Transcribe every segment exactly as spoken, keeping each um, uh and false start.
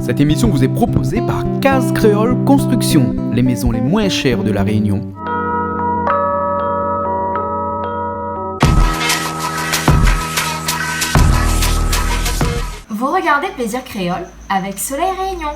Cette émission vous est proposée par Case Créole Construction, les maisons les moins chères de La Réunion. Vous regardez Plaisir Créole avec Soleil Réunion.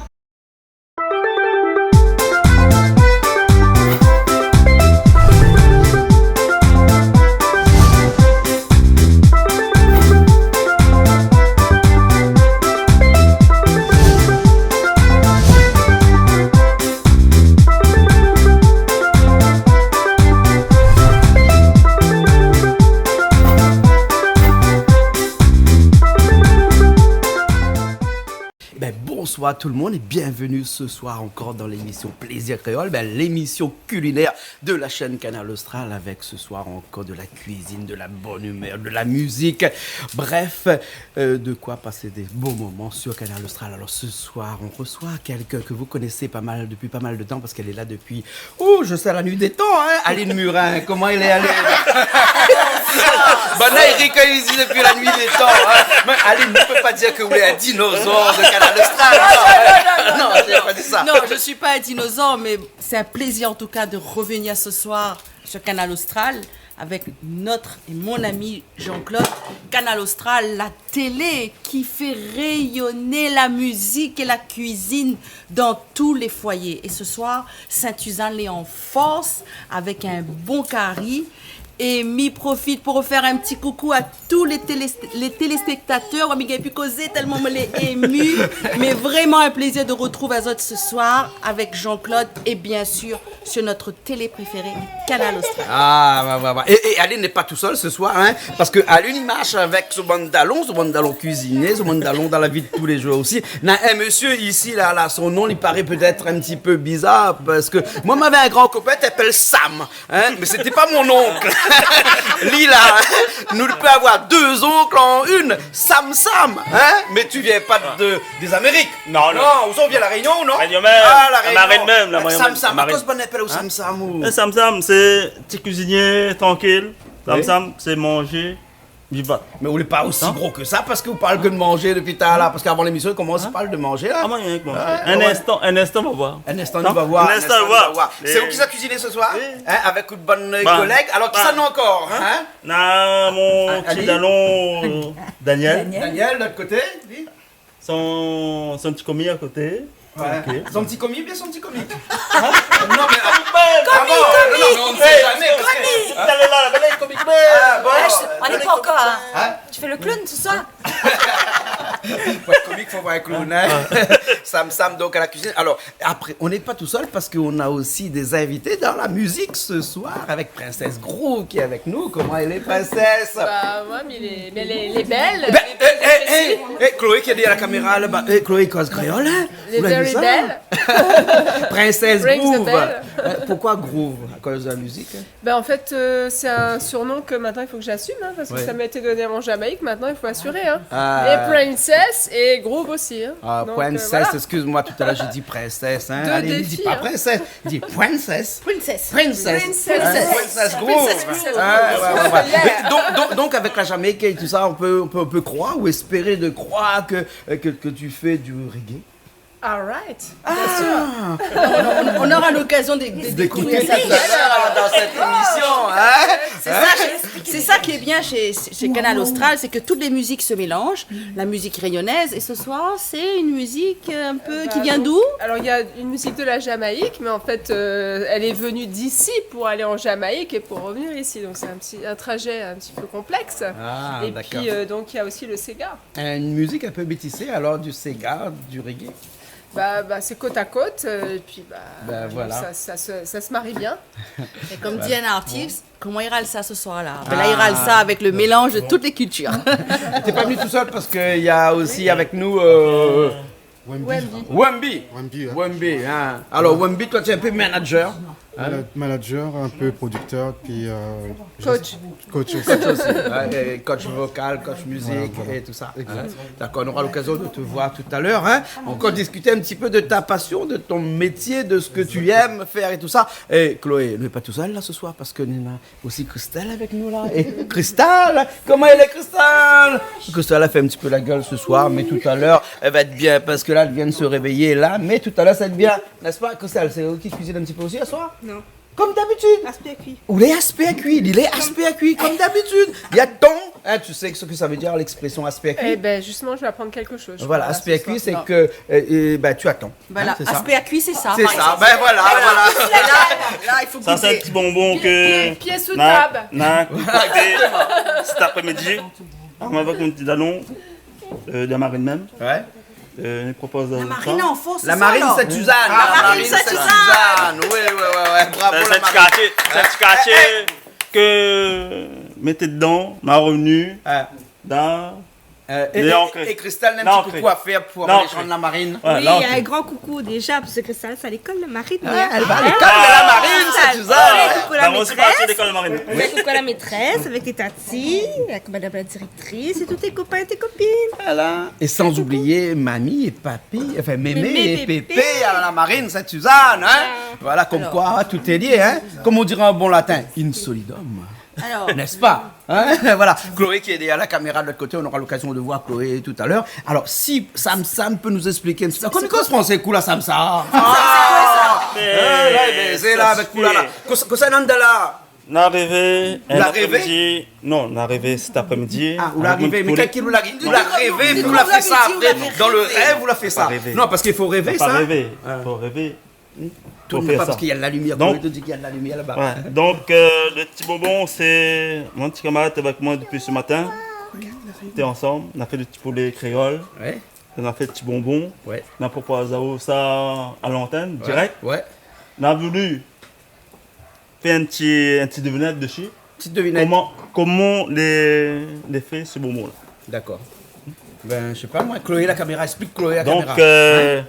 Ben, bonsoir tout le monde et bienvenue ce soir encore dans l'émission Plaisir Créole, ben, l'émission culinaire de la chaîne Kanal Austral, avec ce soir encore de la cuisine, de la bonne humeur, de la musique. Bref, euh, de quoi passer des bons moments sur Kanal Austral. Alors ce soir, on reçoit quelqu'un que vous connaissez pas mal, depuis pas mal de temps, parce qu'elle est là depuis, oh, jusqu'à la nuit des temps, hein, Aline Murin. Koman i lé, Aline ? Banna i ri kan i di depuis la nuit des temps, hein. Mé Aline, ou pé pa dir ke ou lé in dinozor de Kanal Austral, non, hein. Non, non, non, non, non, j'ai pas dit ça. Non, je suis pas un dinosaure, mais c'est un plaisir en tout cas de revenir ce soir sur Kanal Austral avec notre et mon ami Jean-Claude. Kanal Austral, la télé qui fait rayonner la musique et la cuisine dans tous les foyers. Et ce soir, Sainte-Suzanne lé en force avec un bon kari. Et mi profit pour faire un petit coucou à tous les télé-, les téléspectateurs. Wa mi gingn pi kozé tèlman mi lé ému. Mais vraiment un plaisir de retrouver azot ce soir avec Jean-Claude et bien sûr sur notre télé préférée, Kanal Austral. Ah, ouais, ouais, ouais. Et, et Aline n'est pas tout seul ce soir, hein, parce que Aline i marsh avec son bann dalon, son bann dalon cuisinier, son bann dalon dans la vie de tous les jours aussi. Na in monsieur ici, là, là, son nom, il paraît peut-être un petit peu bizarre, parce que moi, m'avé un grand copain, t'appelles Sam, hein, mais c'était pas mon oncle. Li la, hein, nou pé avoir deux oncles en une. Sam Sam, hein ? Mais tu viens pas de, des Amériques. Non, non. Non, ou sa ou vien, La Réunion, non ? Réunion mèm. Ah, La Réunion. La Marine mèm, la Marine mèm. Sam Sam, akoz bann i apèl aou Sam Sam, ou ? Hein ? Eh, Sam Sam, sé ti kuizinié trankil. Oui. Sam Sam, sé manzé, biba. Mé ou lé pa osi gro ke sa, parske ou parl ke de manzé dopi talèr la, parske avan lémision, i komans par parl de manzé, la. Ah, oui, oui, bon. Ouais, ouais. In instan, in instan, nou va voir. In instan, nou va voir. In instan, nou va voir. Sé ou ki sa kuiziné se soir ? Oui. Hein, avèk out bann kolèg. Alor, kisa nou néna ankor, hein ? Na mon ti dalon, Daniel. Daniel, lot koté, li. Son, son ti komi a koté. Ouais. Ok. Son ti komi, bien son ti komik. Hein ? Non, mé, ah, ah bon, non, non, mé on ne sait jamais, parce que, hein ? Talèr la, la, la, komik, mé... Ah, bon. Ouais, je sais, on n'est pas encore, hein. Hein ? Tu fais le clown ce soir ? Pou èt komik, fo voir in kloun, hein. Sam Sam, donc, à la cuisine. Alors, après, on n'est pas tout seul parce qu'on a aussi des invités dans la musique ce soir avec Princesse Groove qui est avec nous. Comment elle est, Princesse ? Bah, ouais, mais elle est, mais elle est, elle est belle. Eh ben, eh, eh, eh, eh, Chloé qui est derrière la caméra là-bas. Eh, Chloé, koz kréol, hein ? Vous l'avez vu ça ? Elle est very belle. Princesse Groove. Rings a bell. Euh, pourquoi Groove ? À cause de la musique, hein ? Ben, en fait, euh, c'est un surnom que maintenant il faut que j'assume, hein, parce que ça m'a été donné en Jamaïque, maintenant il faut assurer, hein. Ah. Et Princess et Groove aussi, hein. Donc, euh, Princess, voilà. Excuse-moi, tout à l'heure j'ai dit princesse, hein. Deux défis, hein. Allez, dis pas princesse, dis princess. Princess. Princess. Princess. Hein, Princess Groove. Princess Groove. Ah, ouais, ouais, ouais. Yeah. Mais donc, donc, donc, avec la Jamaïque et tout ça, on peut, on peut, on peut croire ou espérer de croire que, euh, que, que tu fais du reggae. All right. Ah. Bien sûr. On, on, on aura l'occasion de, de découvrir ça tout à l'heure dans cette émission, hein. C'est ça, c'est, c'est ça qui est bien chez, chez Kanal Austral, c'est que toutes les musiques se mélangent, la musique réunionnaise, et ce soir, c'est une musique, euh, un peu, qui vient d'où ? Bah, donc, alors, il y a une musique de la Jamaïque, mais en fait, euh, elle est venue d'ici pour aller en Jamaïque et pour revenir ici. Donc, c'est un petit, un trajet un petit peu complexe. Ah, d'accord. Et puis, euh, donc, il y a aussi le séga. Une musique un peu métissée, alors, du séga, du reggae. Bah, bah, c'est côte à côte, euh, et puis, bah, donc voilà. Ça, ça se, ça se marie bien. Et comme dit un artiste, koman i ral sa ce soir-là ? Ben là, i ral sa avec le mélange de toutes les cultures. T'es pas venu tout seul parce qu'il y a aussi avec nous, euh, Wemby. Wemby. Wemby, hein. Wemby, hein. Alors, Wemby, toi, tu es un peu manager. Hein ? Mana-, manager, un peu producteur, puis, euh, coach. Coach aussi. Coach aussi. Ouais, et coach vocal, coach musique et tout ça. Voilà, voilà. Exact. Hein ? D'accord, on aura l'occasion de te voir tout à l'heure, hein. Encore discuter un petit peu de ta passion, de ton métier, de ce que tu aimes faire et tout ça. Et Chloé, nou lé pa tousèl la ce soir, parske nou néna osi Christelle avèk nou la. É Christelle, koman i lé, Christelle ? Christelle la fé in ti pé la guèl ce soir, mé talèr èl va èt bien, parske la èl vien de se révéyé la, mé talèr sa va èt bien, n'est-ce pas, Christelle ? Sé ou ki kuizine in ti pé osi aswar ? Non. Kom dabitid. Aspé kui. Ou lé aspé kui, li lé aspé kui, kom dabitid. Li atann. Hein, tu sais ce que ça veut dire, l'expression aspé kui ? Eh ben, justement, je vais apprendre quelque chose. Voilà, aspé kui, c'est que, euh, euh, ben, tu attends. Voilà, hein, c'est ça. Aspé kui, sé sa, par égzanp. Voilà. Voilà. Là, là, il faut goûter. Sa sé in ti bonbon ke... Pié sou tab. Na, na, na gout cet après-midi. Avèk mon ti dalon, euh, de la marine mèm. Ouais. Euh, li propoz sa. La marine en force, la marine Sainte-Suzanne. La marine Sainte-Suzanne. Oui, oui, oui, oui. Bravo, la marine. Sé in ti katié, sé in ti katié ke mèt dedan, ma revni. Ouais. Dan Euh, é, é, é Christelle, in ti koukou a fèr pou alé jwenn la marine. Oui, in gran koukou déza, parske Christelle, sa lékol la marine, hein. Ah, èl va lékol de la marine, sa, tu vois. Koukou la métrès. Koukou la métrès, avèk lé tati, avèk madame la directrice, é tout tes copains et tes copines. Voilà. Et sans oublier mamie et papy, enfin, mémé et pépé à la marine Sainte-Suzanne, hein. Voilà, comme quoi, tout est lié, hein. Comme on dirait en bon latin, in solidum. Alors. N'est-ce pas ? Hein ? Voilà. Chloé qui est derrière la caméra de l'autre côté, on aura l'occasion de voir Chloé tout à l'heure. Alors, si Sam Sam peut nous expliquer un petit peu. Koman i koz fransé, koula Sam Sam ? Ah, sé koi sa ? Eh, la, sé la, avèk koula la. Kosa, kosa i annan la ? Na arivé, na arivé cet après-midi. Ah, ou la arivé, mé kèl ki ou la arivé, ou la fé sa apré, dan le rèv, ou la fé sa ? Non, parske i fo rèvé sa. Fo rèvé. Tourn pa parske néna la limièr, donk, ou di néna la limièr laba. Ouais, donk, euh, le ti bonbon, sé mon ti kamarad avèk moin dopi se matin. Té ansanm, nou la fé le ti poulé kréol. Ouais. Nou la fé le ti bonbon. Ouais. Nou la propoz sa a l'antenne, dirèk. Ouais. Nou la voulu fé in ti, in ti devinèt dési. Ti devinèt. Koman, koman lé, lé fé se bonbon la ? D'accord. Ben, je sais pas, moi, Chloé la caméra, explique Chloé la caméra. Donk, euh,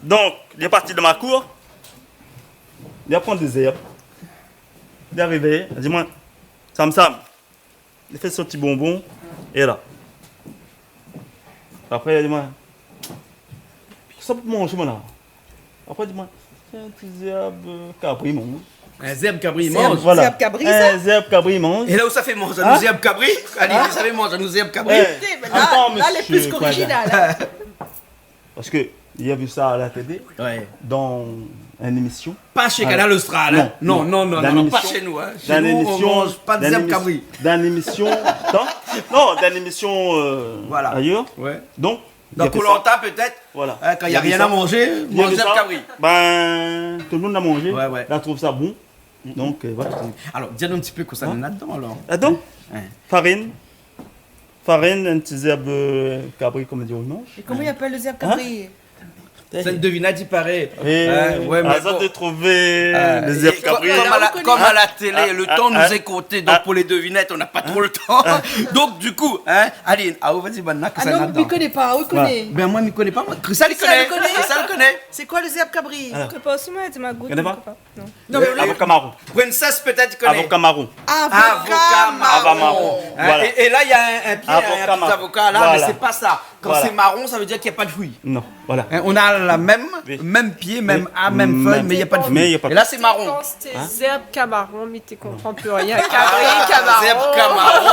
donk, li la parti dan ma kour. Li la pran dé zèrb. Li la arivé, li la di moin, Sam Sam, li fé son ti bonbon, é la. Apré, li la di moin, sa pou manzé, moin la. Apré, li di moin, sé in ti zèrb, euh, kabri i manz. In zèrb kabri i manz ? Voilà. Zèrb kabri, sa ? In zèrb kabri i manz. É la ousa i fé manz anou zèrb kabri ? Alé, sa i fé manz anou zèrb kabri ? Atann, la, lé plis k'orizinal, la. Parske li la vi sa a la télé, dan in émision. Pa shé Kanal Austral, hein ? Non, non, non, pa shé nou, hein. Shé nou, nou manz pa de zèrb kabri. Dan in émision, atann. Non, dan in émision, euh, ayèr. Ouais. Donk, Dan Koh Lanta, pétèt. Voilà. Hein, kan néna rien a manzé, manz zèrb kabri. Ben, tout le moun la manzé. Ouais, ouais. La trouv sa bon. Donk, euh, voilà. Alor, di anou in ti pé kosa néna ladan, alor. Ladan ? Farine. Farine, in ti zèrb, euh, kabri, koman i di, i manz. É koman i apèl le zèrb kabri ? Sé in devinèt, i paré. Oui, ouais, mé azot bon. De trouvé le zèrb kabri. Kom a la, kom a la télé, le tan nou lé konté, donk pou lé devinèt, nou na pa tro le tan. Donk, du kou, hein, Aline, ah, vas-y, banna, kosa néna ladan ? Ah non, mi koné pa, ou i koné ? Ben, moin, mi koné pa, moin. Christelle i koné. Christelle i koné. Sé koi le zèrb kabri ? Koné pa osi, moin, di ma gout, koné pa. Non. Non, mé avoka maron. Princess, pétèt, i koné. Avoka maron. Avoka maron. Avoka maron. Hein, voilà. É, é la, néna in, in pié, in pié zavoka la, mé sé pa sa. Kan sé maron, sa vé dir ke na pa de fri. Non, voilà. Hein, nou na la mèm, mèm pié, mèm, mèm fèy, mé na pa de fri. Mé na pa de fri. É la, sé maron. Kan sé zèrb kamaron, mi té konpran pli rien. Kabri, kamaron. Zèrb kamaron.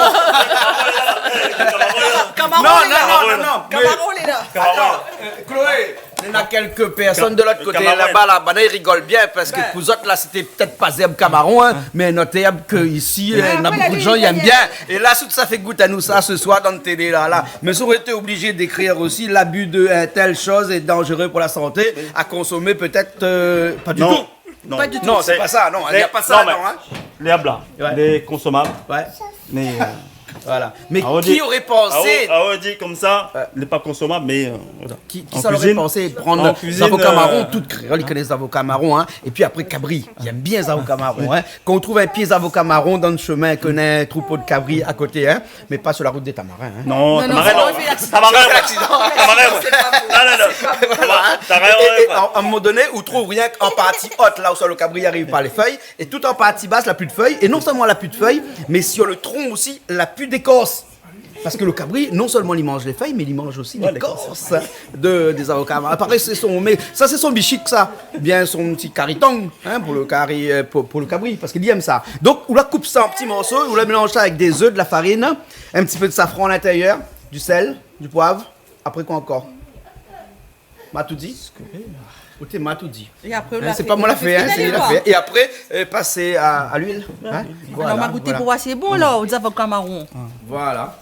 Kamaron, non, non, non, non. Kamaron, lé la. Atann, euh, Chloé. Néna kèlk pèrsone de lot koté laba la, banna i rigol bien, parske pou zot la, sété pétèt pa zèrb kamaron, hein, mé in ot zèrb ke isi, euh, na bonpé de moun i èm bien. É la, tout sa i fé gout anou sa se soir dan le télé la, la. Mé sa i sré oblizé dékrir osi, l'abus de, euh, telle chose est dangereux pour la santé, à consommer peut-être, euh, pas du tout. Non. Non, sé pa sa, non, na pa sa, non, hein. Lèrb la, lé konsomab. Ouais. Mé, euh, voilà. Mé ki noré pansé, ah, ou di konmsa, lé pa konsomab, mé, euh, voilà. Ki, ki sa noré pansé pran zavoka maron, tout kréol i koné zavoka maron, hein. Épi apré, kabri, i èm bien zavoka maron, hein. Kan ou trouv in pié zavoka maron dan le shemin, ke néna in troupo de kabri a koté, hein. Mé pa sur la route des Tamarins, hein. Non, non, Tamarin, non. Tamarin, ouais. Tamarin, ouais. Non, non, non. Voilà. T'as rien, é, é, ouais. A in, a in moman doné, ou trouv rienk an parti ot, la ousa lo kabri i ariv par lé fèy, é tout an parti bas, la pli de fèy, é non sèlman la pli de fèy, mé sir lo tron osi, la pli d'ékors. Parske lo kabri, non sèlman li manz lé fèy, mé li manz osi, ouais, lékors, lékors de, dé zaroka. Aparé, sé son, mé sa, sé son bishik, sa. Bien son ti kari tang, in, pou lo kari, euh, pou, pou lo kabri, parske li èm sa. Donk, ou la koup sa an ti morso, ou la mélanz sa avèk dé zèf, de la farine, in ti pé de safran a l'intérieur, du sel, du poiv. Apré koi ankor ? Ma tout di ? Ou té ma tout di. É apré, ou la fé, sé pa moin la fé, in, sé li la fé. É apré, euh, pasé a, a luil, in. Voilà, voilà. Alor, ma gouté pou oir si lé bon, la, ou di avèk kamaron. Voilà.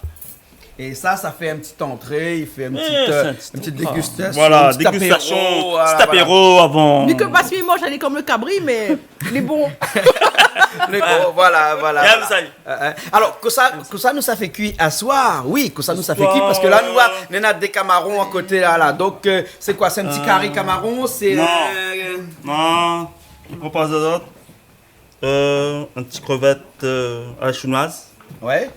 É sa, sa fé in ti antré, i fé in ti, euh, in ti dégustasion, voilà, in ti apéro, voilà. Mé ke pas mi manz, lé konm lo kabri, mé lé bon. Lé bon, voilà, voilà, voilà. Bien, sa y est. Euh, euh. Alor, kosa, kosa nou sa fé kui aswar ? Oui, kosa nou sa fé kui, parske la, nou néna dé kamaron a koté la, la. Donk, euh, sé koi ? Sé in ti kari kamaron, sé, euh, non. Non, mi propoz azot, euh, in ti krevèt, euh, a la shinoiz. Ouais.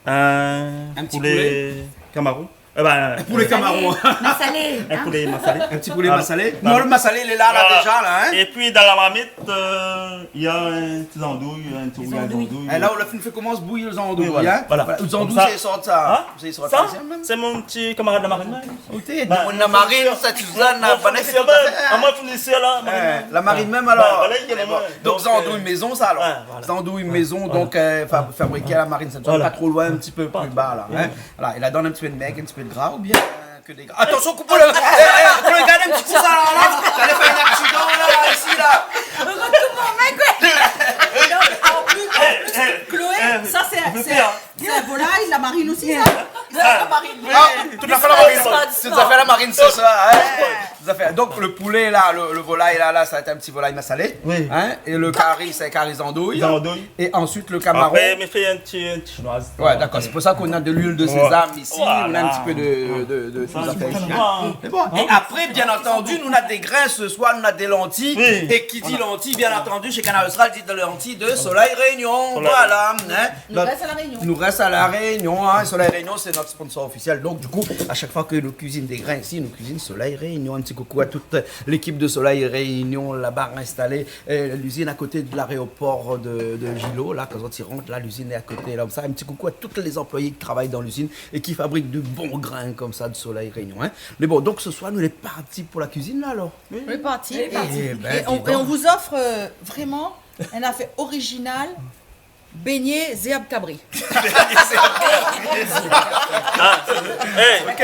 In poulé kamaron. In poulé kamaron. Masalé, in poulé masalé. In ti poulé masalé. Non, lo masalé, lé la, la, déza, la, in. É pi, dan la marmit, euh, néna in ti zandouy, in ti rougay zandouy. É la, ou la fine fé komans bouyi lo zandouy, in. Voilà. Lo zandouy, sé sort sa. Sé sort sa, sé mon ti kamarad la marine. Ou té, la marine, sa, ti sa, na pa nésésalman. Amoin, fournisèr la marine. La marine mèm, alor. Voilà, voilà. Donk, zandouy mézon, sa, alor. Zandouy mézon, donk, euh, fa-, fabriké a la marine, sa, pa tro loin, in ti pé pli ba, la, in. Voilà, é la donn in ti pé de mèg, in ti pé de gra, oubien, euh, ke dé gra. Atansion, koup lo, é, é, koup lo, gard in ti kou sa, la, la. Sa i fé in aksidan, la, isi, la. Donk, an plis, an plis, Chloé, sa, sé, sé in volay la marine osi, sa ? La marine. Ah, tout à fait la marine. Tout à fait la marine, sé sa, in. Tout à fait. Donk, lo poulé, la, lo, lo volay, la, la, sa va èt in ti volay masalé. Oui. In ? É lo kari, sé kari zandouy. Zandouy. É ansuit, lo kamaron. Apré, mi fé in ti, in ti shinoiz. Ouais, dakor. Sé pou sa nou na de luil de sézam isi, nou na in ti pé de, de, de, tout sa, sa fé isi, in. Mé bon, é apré, bien antandu, nou na dé grin se soir, nou na dé lanti. Oui. É ki di lanti, bien antandu, shé Kanal Austral, di de lanti de Soleil Réunion. Soleil. Voilà, in. Nou rès a La Rényon. Nou rès a La Rényon, in. Soleil Réunion, sé nout sponsor ofisièl. Donk, du kou, a shak foi ke nou kuizine dé grin isi, nou kuizine Soleil Réunion. In ti koukou a tout lékip de Soleil Réunion, laba, instalé, euh, lizine a koté de l'aéroport de, de Gilo, la, kan zot i rant, la, lizine lé a koté, la, konmsa. In ti koukou a tout lé zanployé ki travay dan lizine é ki fabrik du bon grin konmsa de Soleil Réunion, in. Mé bon, donk, se soir, nou lé parti pou la kuizine, la, alor. Oui. On est parti. Eh ben, dis donc. Et on, et on vous offre, euh, vraiment un affaire original. Bégné zèrb kabri. Ah, é, OK.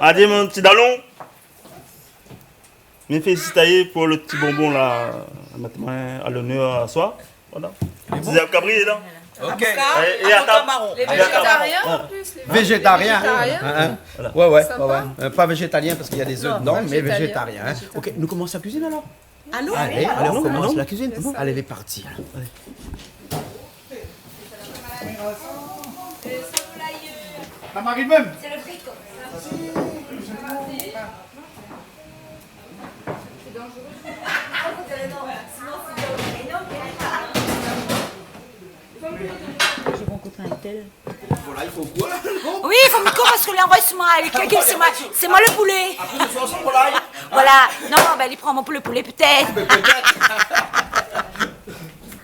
Adi, mon ti dalon. Mi félisit aou pou lo ti bonbon la, mèt amoin a lonèr aswar. Voilà. Ti zèrb kabri la. OK. Avocat, é, é avocat atann. Marron. Lé véjétarien, an plis, lé véjétarien. Véjétarien. In, in. Voilà. Ouais, ouais, ouais, ouais. Sympa. Euh, pa véjétalien parske néna dé zèf dedan, mé véjétarien, in. Non, véjétarien. OK, nou komans la kuizine alor ? Alon, alon, alon, alon. Alé, alé, nou komans la kuizine. Alé, lé parti, alor. Alé. La marine mèm. Je rencontre un tel. Volay i fo kour, non ? Oui, i fo mi kour parske li anvoy si moin, li kalkil si moin, sé moin lo poulé. Apré, sé son volay. Voilà. Non, non, bin, li pran amoin pou lo poulé, pétèt. Mé pétèt.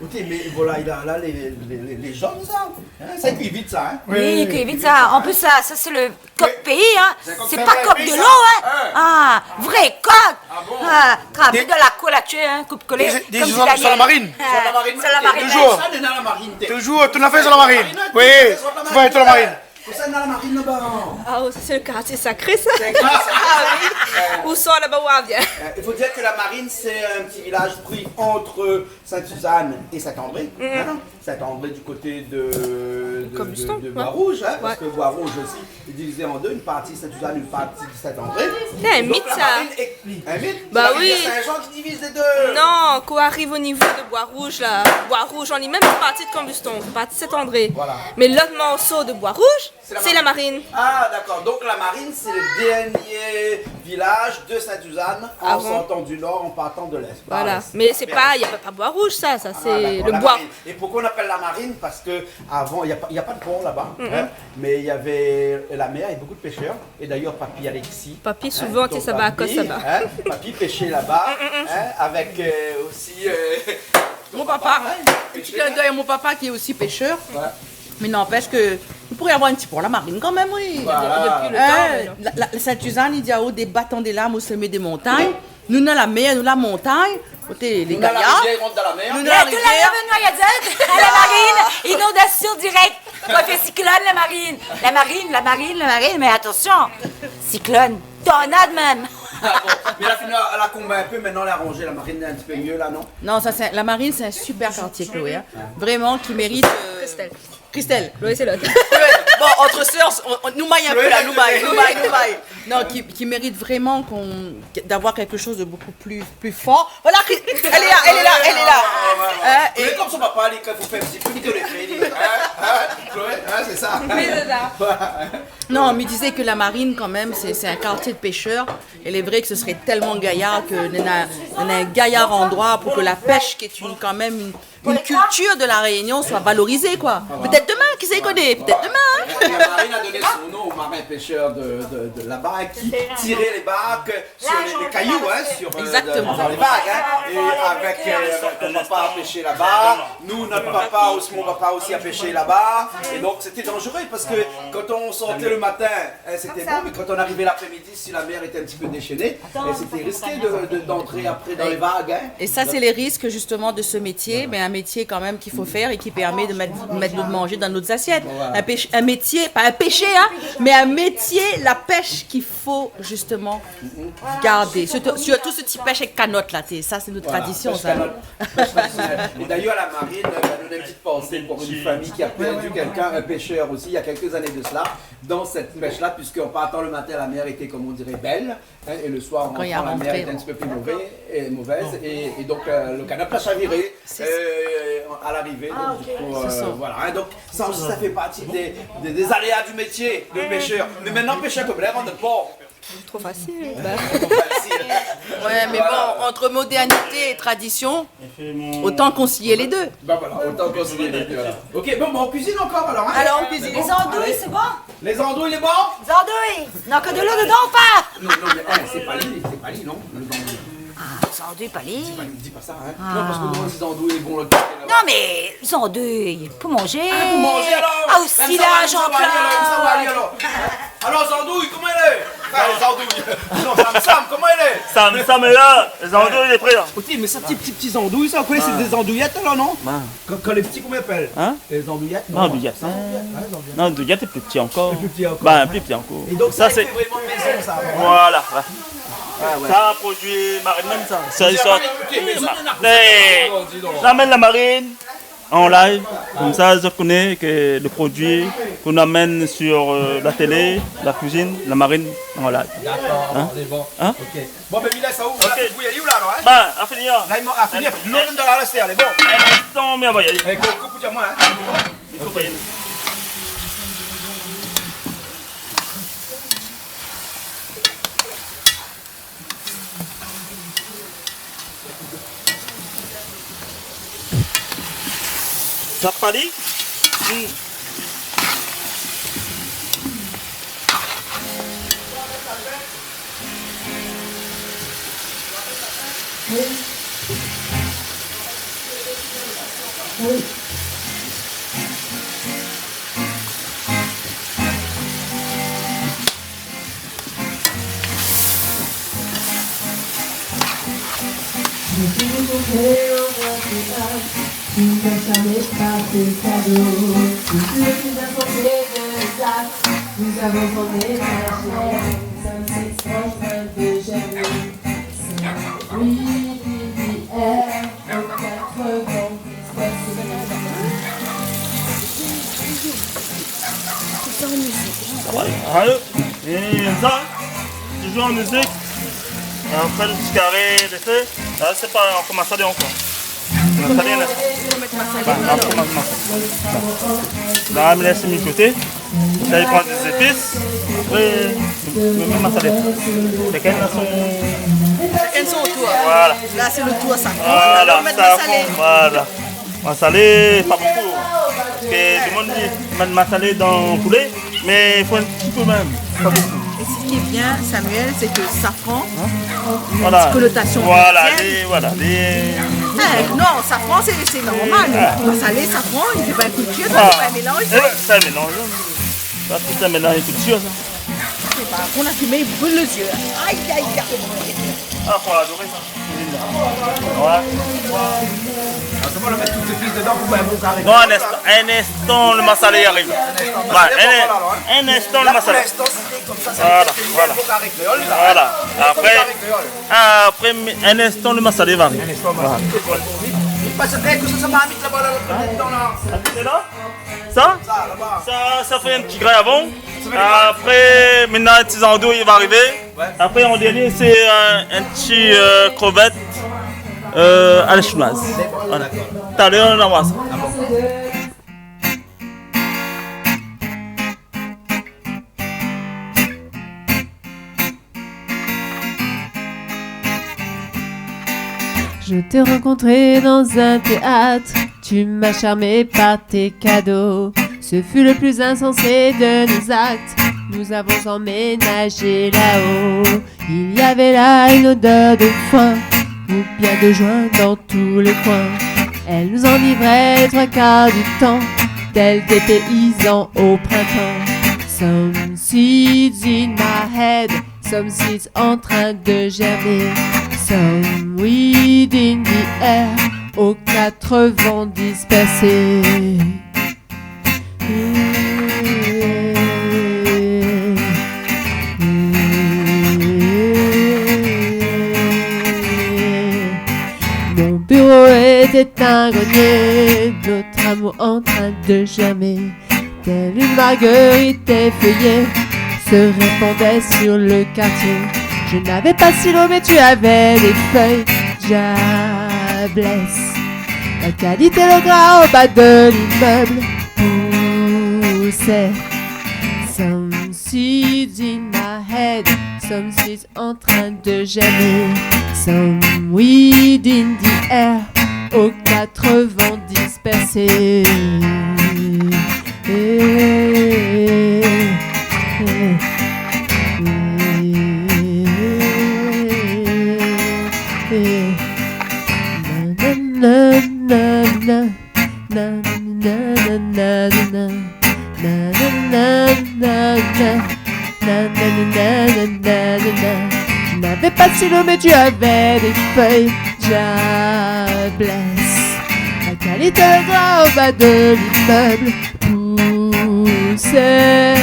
OK, mé volay la, la, lé, lé, lé, lé zone sa. In, sa i kui vit sa, in ? Oui, i kui vit sa. An plis, sa, sa sé lo kok péi, in. Sé pa kok de lo, in. Ah, vré kok. Ah bon ? Ah, travay dan la kour la, tu es, in, koup kolé, konm di Daniel. Dé, dé zone su la marine. Ah, su la marine. Su la marine. Toujour. Sa, nou lé dan la marine, té. Toujour, tout afèr su la marine. Oui, tout afèr su la marine. Pou sa, nou lé dan la marine laba. Ah, oh, sa sé lo kartié sakré, sa. Sé in kartié sakré. Ah oui. Ousa laba, ou i vien ? Euh, il faut dire que la Marine, c'est un petit village pris entre Sainte-Suzanne et Saint-André, hein, Saint-André du côté de, de, de, de Bois-Rouge, hein, parce que Bois-Rouge aussi est divisé en deux, une partie Sainte-Suzanne, une partie Saint-André. C'est un mythe, ça. Donc, la marine est un mythe. Bah oui. Saint-Jean qui divise les deux. Non, kan ou ariv o nivo de Bois-Rouge, la, Bois-Rouge an li mèm, sé parti de Cambuston, sé parti Saint-André. Voilà. Mé lot morso de Bois-Rouge, c'est la marine. Ah, d'accord. Donc, la marine, c'est le dernier village de Sainte-Suzanne, en sortant du nord, en partant de l'est. Par l'est. Voilà. Mais c'est pas, il y a pas, pas Bois-Rouge, ça, ça, c'est le bois. Ah, d'accord, la Marine. Et pourquoi on appelle la Marine ? Parce que avant, il y a pas, il y a pas de port là-bas, hein, mais il y avait la mer et beaucoup de pêcheurs. Et d'ailleurs, Papy Alexis, hein, ton papy, hein, Papy pêchait là-bas, hein, avec, euh, aussi, euh, ton papa, hein, qui pêchait, hein. Mon papa, hein, un petit clin d'œil à mon papa qui est aussi pêcheur. Ouais. Mais n'empêche que il pourrait y avoir un petit port la Marine quand même, oui. Voilà. Depuis le temps, mais non. La, la, Sainte-Suzanne, il y a des bas, des lames au sommet des montagnes. Nou néna la mer, nou néna la montagne, koté lé gayar. Nou néna la rivièr, i rant dan la mer. Nou néna la rivièr. Tout la mer, nou néna la Marine, inondation directe. Kan i fé siklone, la Marine. La Marine, la Marine, la Marine, mais attention. Siklone, tornade même. Ah bon. Mais la fini, la konb in pé, maintenant, la ranzé, la Marine est un petit peu mieux, là, non ? Non, ça, c'est, la Marine, c'est un super quartier, Chloé, hein. Vraiment, qui mérite, euh, Christelle. Christelle. Chloé, c'est l'autre. Bon, entre sœurs, on, on, nou may in pé la, nou may, nou may, nou may. Non, qui, qui mérite vraiment qu'on, d'avoir quelque chose de beaucoup plus, plus fort. Voilà, Chris-, elle est là, elle est là, elle est là. Hein, et comme son papa, il faut faire un petit peu de l'effet, hein, hein, Chloé, hein, c'est ça. Oui, c'est ça. Non, mi dizé ke la Marine, kan mèm, sé, sé in kartié de péshèr. É lé vré ke se sré tèlman gayar ke néna, néna in gayar androi pou ke la pèsh, ki lé in, kan mèm in, in kiltir de La Rényon, soi valorizé, koi. Pétèt demin, kisa i koné, pétèt demin, hein. Et la marine a donné son nom aux marins pêcheurs de, de, de là-bas, hein, qui tiraient les barques sur les, les cailloux, hein, sur, euh, dans les vagues, hein. Exactement. Et avec, euh, ton papa a pêché là-bas, nous, notre papa aussi, mon papa aussi a pêché là-bas. Et donc, c'était dangereux parce que quand on sortait le matin, hein, c'était bon, mais quand on arrivait l'après-midi, si la mer était un petit peu déchaînée, et c'était risqué de, de, d'entrer après dans les vagues, hein. Et ça, c'est les risques, justement, de ce métier, mais un métier quand même qu'il faut faire et qui permet de mettre, mettre notre manger dans nos assiettes. Voilà. Un pêche-, un métier, pas un péché, hein, mais un métier, la pêche, qu'il faut justement garder. Surtout, surtout si ou pèsh avèk kanot la, té, sa sé nout tradisyon, sa. Voilà, pêche canot, pêche traditionnelle. Et d'ailleurs, la marine, euh, nou néna in ti pansé pou in famiy ki la pèrd kékin, in péshèr osi, il y a quelques années de cela, dans cette pêche-là, puisqu'en partant le matin, la mer était, comme on dirait, belle, hein, et le soir, en rentrant, la mer était un petit peu plus mauvais, et mauvaise, et, et donc, euh, le canot a chaviré, euh, à l'arrivée, donc, du coup, euh, voilà, hein, donc, ça aussi, ça fait partie des, des, des aléas du métier de pêcheur. Mais maintenant, pêcheur comme l'air, on ne peut Trop facile, bah. Ouais, mais bon, entre modernité et tradition, autant concilier les deux. Bah voilà, autant concilier les deux, alors. Ok, bon, bah, on cuisine encore, alors, hein ? Alors, on cuisine. Lé zandouy, sé bon ? Lé zandouy, lé bon ? Zandouy, néna ke de lo dedan ou pa ? Non, non, mais, eh, sé pa li, sé pa li, non, lé zandouy. Ah, zandouy pa li. Di pa, di pa sa, hein. Ah. Non, parske moin, zandouy lé bon, la. Non, mé zandouy pou manzé. Ah, pou manzé, alor. Ah, osi la, Jean-Claude. Mèm sa va alé, alor. Alor, zandouy, koman i lé ? Anfin, zandouy. Non, Sam Sam, koman i lé ? Sam Sam lé la, zandouy lé pré, la. Oté, mé sa, ti, ti, ti zandouy, sa, ou koné, sé dé zandouyèt, la, non ? Kan, kan lé pti, koman i apèl ? Hein ? Lé zandouyèt, non ? Zandouyèt, hein. Zandouyèt, hein, zandouyèt. Non, zandouyèt lé pli pti ankor. Lé pli pti ankor. Bin, pli pti ankor. É donk, sa, sa sé fé vréman mézon, sa. Voilà, ouais. Ouais, ouais. Sa, produi marine mèm, sa. Sa, i sort. Mé zot néna, eh, di donk. Ramèn la marine an live, konmsa, zot i koné ke le produi k'nou amèn sur, euh, la télé, la kuizine, la marine an live. Dakor, alor, sé bon. Hein ? Ok. Bon, bin, mi lès aou, la, sé bouyi, la, non, hein ? Bin, la fini, hein. La, li man-, la fini, lé bon. Eh, atann, mé va alé. Eh, koup, koup, di amoin, hein. Koup. Sa pa li ? Hmm. Oui. Oui. Je suis monté au Portugal, tu n'as jamais frappé cadeau. Je suis le plus informé de la classe, nous avons emménagé. Nous sommes six en train de germer. C'est Louis, Didier, en quatre-vingt-dix-neuf. Allo, é sa, toujour an mizik. Apré le ti karé lé fé. La, sé pa, on commence à dire encore. On commence à dire, là. Bah, on commence, on commence. Là, on laisse mijoter. Là, il prend des épices. Après, Mèm masalé. Shakinn na son... Shakinn son tour. Voilà. La, sé lo tour safran. Voilà, alor, mèt safran, masalé. Voilà. Masalé, pa bonpé. Parske tout lo moun i di, mèt masalé dan poulé, mé i fo in ti pé mèm, pa bonpé. É sak lé bien, Samuel, sé ke safran, in, néna in ti konotasion... Voilà, étrénièn. Voilà, lé... É, non, safran, sé, sé normal. Masalé, safran, i fé pa in kiltir, sa, sé pa in mélanz. Sé in mélanz. Sa, sé in mélanz kiltir, sa. Sé pa, ou la fimé, i bril lé zié. Ay, ay, ay. A, fo adoré sa. Ouais. Atann, nou va mèt tout zépis dedan pou fé in bon kari. Non, in instan, in instan, lo masalé i ariv. Ouais, in, in instan, lo masalé. La, pou linstan, sé konmsa, sa... Voilà, sé in bon kari kréol, la. Voilà. Apré, in kari kréol. Apré, in instan, lo masalé i ariv. In instan, voilà. Voilà. Paske, é, kosa sa marmit laba, la, la, la, la. Sa ? Sa, laba. Sa, sa fé in ti grin avan. Sa fé in grin. Apré, mintnan, in ti zandouy i va arivé. Ouais. Apré, an dernié, sé in, in ti, euh, krevèt, euh, a la shinoiz. Dakor. Voilà. Talèr, nou va oir sa. A bon. Je t'ai rencontré dans un théâtre, tu m'as charmé par tes cadeaux. Ce fut le plus insensé de nos actes, nous avons emménagé là-haut. Il y avait là une odeur de foin, ou bien de juin dans tous les coins. Elle nous enivrait les trois quarts du temps, tels des paysans au printemps. Some seeds in my head, some seeds en train de germer. Some weed in the air, aux quatre vents dispersés. Mon bureau était un grenier, notre amour en train de germer. Telle une marguerite effeuillée se répandait sur le quartier. Je n'avais pas de stylo, mais tu avais des feuilles. Diablesse. La qualité, le gras au bas de l'immeuble poussait. Some seeds in my head, some seeds en train de germer. Some weed in the air, aux quatre vents dispersés. Eh, eh, eh, eh, eh. Na, na, na, na, na. Na, na, na, na, na. Na, na, na, na, na. Na, na, na, na, na, na, na. Je n'avais pas de stylo, mais tu avais des feuilles. Diablesse. La qualité, le gras au bas de l'immeuble poussait.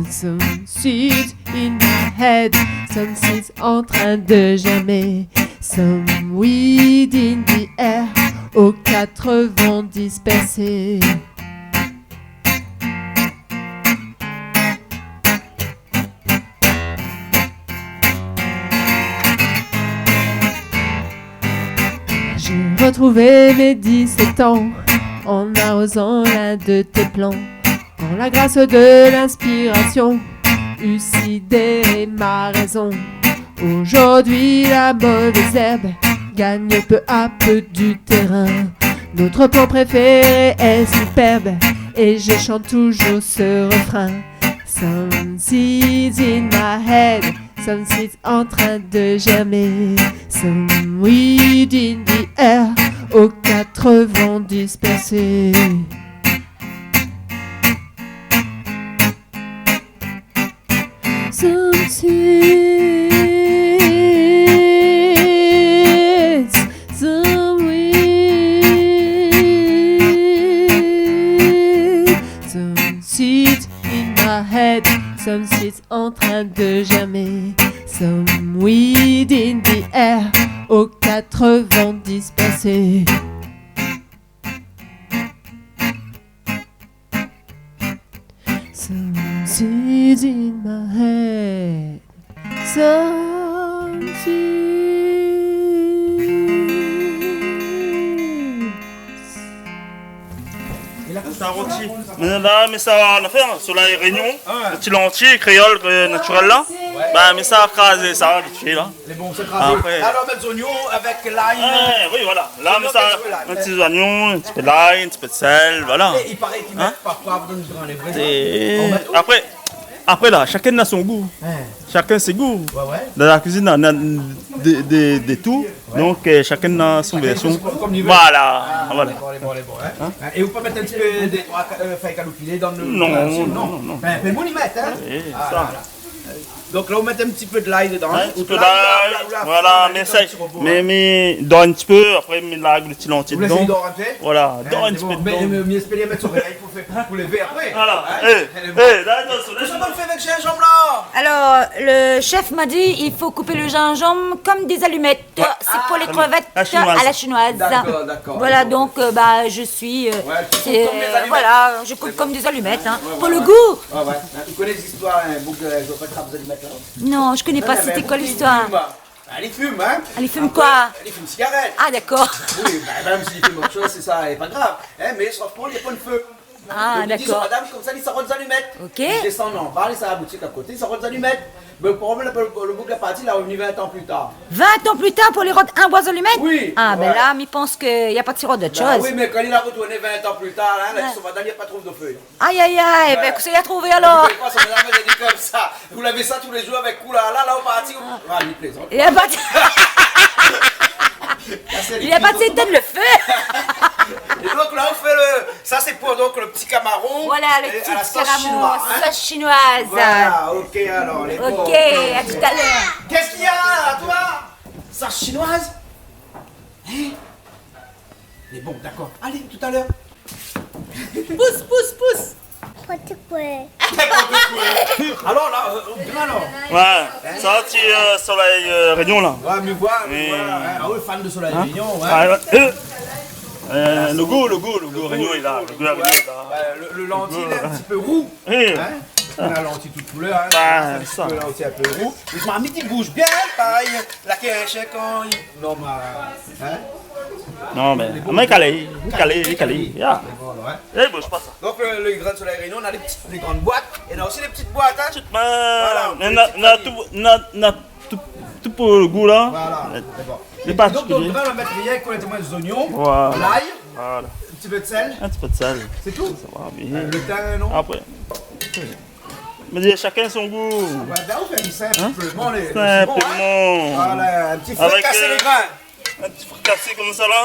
Some seeds in my head, some seeds en train de germer. Some weed in the air, aux quatre vents dispersés. J'ai retrouvé mes dix-sept ans en arrosant l'un de tes plants. Quand la grâce de l'inspiration eut sidéré ma raison. Aujourd'hui, la mauvaise herbe gagne peu à peu du terrain. Notre plant préféré est superbe et je chante toujours ce refrain. Some seeds in my head, some seeds en train de germer. Some weed in the air, aux quatre vents dispersés. Some seeds, some weeds, some seeds in my head, some seeds en train de germer, some weed in the air, aux quatre vents dispersés. Some seeds in my head. Some seeds. Sa roti. Mé la, mé sa, nou la fé, in, sou La Rényon, in ti lanti kréol, euh, natirèl la. Bin, mi sa krazé sa, vit fé, la. Lé bon, sé krazé. Apré. Alor, mèt zoignon avèk lay. É, oui, voilà. La, mi sa, in ti zoignon, in ti pé lay, in ti pé d'sèl, voilà. É i paré k'i mèt pa poiv dan le gran, lé vré, sa ? Apré, apré, la, shakinn na son gou. Shakinn sé gou. Ouais, ouais. Dan la kuizine, na, na de, de, de tou. Ouais. Donk, euh, shakinn na son vèrsion. Shakinn i fé konm li vé. Voilà, voilà. Ah, lé bon, lé bon, lé bon, hein. É ou pé mèt in ti pé dé troi, euh, fèy kaloupilé dan le, non, la, non, non. Bin, fé mouli mèt, hein. Voilà. Donk la, ou mèt in ti pé d'lay dedan, hein. In ti pé d'lay, voilà, mé sa, mé, mé dor in ti pé, apré, mé la, le ti lanti dedan. Ou lès dor in pé. Voilà, dor in ti pé dedan. Mé, mé, mé espèr mèt son révèy pou fé, pou lévé apré. Voilà. Hein ? Eh, eh, la, atansion, la. Kosa ou fé avèk zinzanm, la ? Alors, le chef m'a dit, il faut couper le gingembre comme des allumettes. Ouais. C'est pour les crevettes à la chinoise. Ah, la chinoise. D'accord, d'accord. Voilà, donc, euh, bah, je suis, euh, ouais, tu coupes comme des allumettes. Voilà, je coupe comme des allumettes, hein. D'accord. Ouais, ouais, ouais. Pour le goût. Ouais, ouais. Ou koné zistoir, hein, boug, euh, i fo pa trap zalimèt, la. Non, je connais pas, c'était quoi l'histoire ? Non, mé boug i fim, hein. Ah, li fim, hein ? Ah, li fim quoi ? Apré, li fim sigarèt. Ah, d'accord. Oui, bah, mèm si li fim ot shoz, sé sa, lé pa grav. Hein, mé sof pou li, lé pa in fé. Ah, d'accord. Donk, li di son madam, konmsa, li sa rod zalimèt. Ok. Li désann anba, li sa la boutik a koté, li sa rod zalimèt. Mé le problèm, le, le boug la parti, la revni vin an pli tar. Vin an pli tar pou li rod in boi zalimèt ? Oui, ouais. Ah, bin la, mi pans ke na pa ti rod ot shoz. Bah oui, mé kan li la retourné vin an pli tar, hein, la, son madam, la pa trouv de fé. Aïe, aïe, aïe, bin, kosa li la trouvé, alor ? Bin, mi koné pa, son madam la di konmsa, vous lavez ça tous les jours avec Cool, la, la, ou parti, ah, li plézant. Li la pa di, li la pa di étinn le fé. É donk la, ou fé le, sa sé pou, donk, le ti kamaron. Voilà, le ti kamaron, à la sauce chinoise, hein. Sauce chinoise. Voilà, ok, alors, lé bon. Ok, à tout à l'heure. Qu'est-ce qu'il y a, toi ? Sauce chinoise ? Hein ? Lé bon, d'accord. Allez, tout à l'heure. Pousse, pousse, pousse. N'importe quoi. Alor la, euh, bien alor. Ouais, sa, ti, euh, Soleil, euh, Réunion, la. Ouais, mi voi, mi voi, hein. Ah oui, fan de Soleil Réunion, ouais. Ah, ouais. Euh, le gou, le gou, le gou Réunion lé la. Le gou Réunion lé la. Bah, le, le lanti, lé in ti pé rou. Oui. Hein ? Na lanti tout koulèr, hein. Bah, sa. In ti pé la osi, in pé rou. Mé marmit i bouj bien, hein, parèy. La ké in shien kan i, non, ma, hein ? Non, mé, lé bon. Mé kalé, kalé, kalé. Lé bon, ouais. Eh, bon, je passe. Donk, le, le gran Soleil Réunion, na lé ti, lé gran boit, é na osi lé ti boit, hein. Voilà, mé na, na tout, na, na tout, tout pou le gou, la. Voilà, lé bon. Lé partikilié. É donk, donk, la, nou va mèt rienk, ou va mèt zoignon, lay, in ti pé d'sèl. Voilà. In ti pé d'sèl. Sé tou ? Sa va, mé le tin, non ? Apré. Mé shakinn son gou. Ouais, bin, ou fé sinpleman, lé, lé, sé bon, hein. Sinpleman. Voilà, in ti frikasé lé grin. Avèk, euh, in ti frikasé konmsa, la.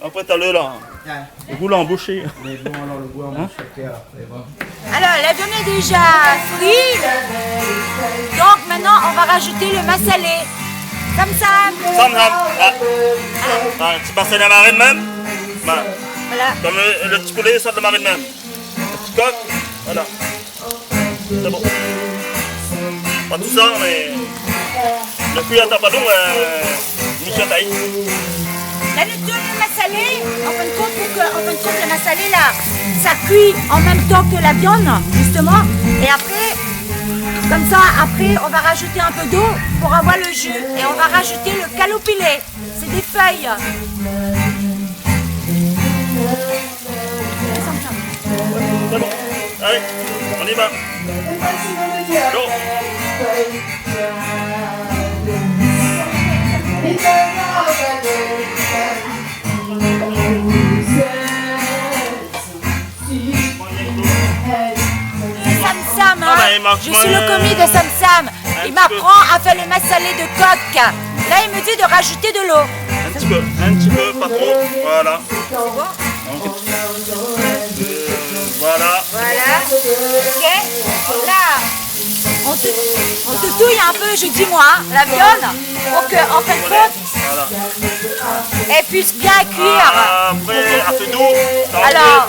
Apré, talèr, la. Ouais. Le gou la anboshé. Lé bon, alor, le gou la anboshé, ok, alor, lé bon. Alors, la viande est déjà frite. Donc maintenant, on va rajouter le massalé. Sam sam. Sam sam. Ah. Ah, ti massalé la marine mèm. Voilà. Konm le, le ti poulé i sort la marine mèm. Ti kok, voilà. Sé bon. Pa tout sa, mé le kui atann pa nou, euh, nou sa tay. La, le, le massalé, en fin de compte, pour que, en fin de compte, le massalé, là, ça cuit en même temps que la viande, justement. Et après, comme ça, après, on va rajouter un peu d'eau pour avoir le jus. Et on va rajouter le kaloupilé. C'est des feuilles. C'est bon. Allez, on y va. Go. Sam Sam, hein. Ah, bah, il manque moins. Je suis le commis de Sam Sam. Il m'apprend à faire le massalé de coq. Là, il me dit de rajouter de l'eau. Un petit peu, un petit peu, pas trop. Voilà. C'est bon ? Donc, euh, voilà. Voilà. Ok. Là, on se, on se touille un peu, je dis moi, hein, la viande, pour que, en fin de compte, voilà, elle puisse bien cuire. Après, à feu doux, ça, on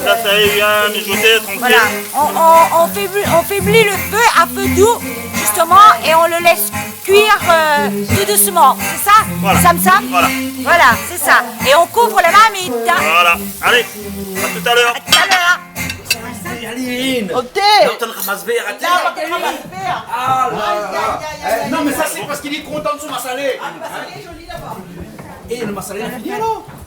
peut, ça, ça y est, bien mijoter, tranquille. Alors, voilà, on, on, on faiblit, on faiblit le feu à feu doux, justement, et on le laisse cuire, euh, tout doucement, c'est ça, Sam Sam ? Voilà. Voilà, c'est ça. Et on couvre la marmite, hein. Voilà. Allez, à tout à l'heure. À tout à l'heure. Aline. Ok. Là, on t'en ramasse vert, attends. Là, on t'en ramasse vert. Ah là là. Aïe, aïe, aïe, aïe, aïe. Eh, non, mais ça, c'est parce qu'il est content de son massalé. Ah, le massalé est joli là-bas. Eh, le massalé, il a fini, alors ?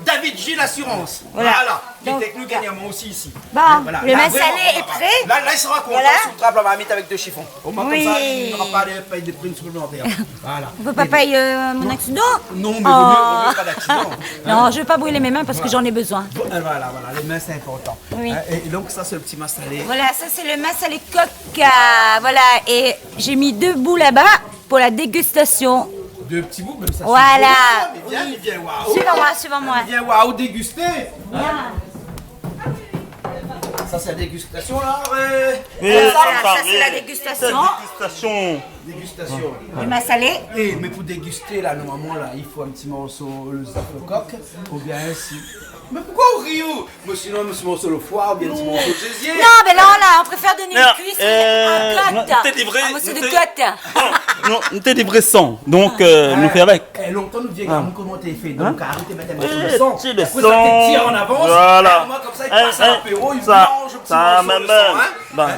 David Gilles Assurance. Voilà. Voilà. Qui est avec nous dernièrement aussi ici. Bon, le massalé est prêt. Hein, voilà. Là, voilà. Là, là, il sera content, voilà, si on trappe la marmite avec deux chiffons. Au moins, comme ça, il n'aura pas de, pas de prime supplémentaire. Voilà. On peut pas payer, euh, mon accident ? Non, mais vaut mieux, vaut mieux pas d'accident. Non, je vais pas brûler mes mains parce que j'en ai besoin. Voilà. Vo-, euh, voilà, voilà, les mains, c'est important. Oui. Hein, et, et donc, ça, c'est le petit massalé. Voilà, ça, c'est le massalé coq, euh, voilà, et j'ai mis deux bouts là-bas pour la dégustation. Deux petits bouts, mais ça, c'est bon, ça, mais viens, mais viens, waouh. Suivez-moi, suivez-moi. Viens, waouh, déguster. Viens. Ça, c'est la dégustation, là, ouais. Oui, voilà, ça, c'est la dégustation. Dégustation. Dégustation. Le massalé. Eh, mais pour déguster, là, normalement, là, il faut un petit morceau, le zèf, le coq, ou bien un si-, mais pourquoi on rit, ou ? Mais sinon, un petit morceau le foie, ou bien un petit morceau de gésier. Non, mais là, là, on préfère donner une cuisse, euh, un côte. Non, t'es livré, un morceau de côte. Non, non, t'es livré sans. Donc, euh, nous fait avec. Eh, lontan nou di, ah, koman té fé ? Donk, arèt mèt in morso de san. Ti le san. Apré sa, té tir an avans. Voilà. É moin, konmsa, i pas a lapéro, i manz in ti morso de san, hein.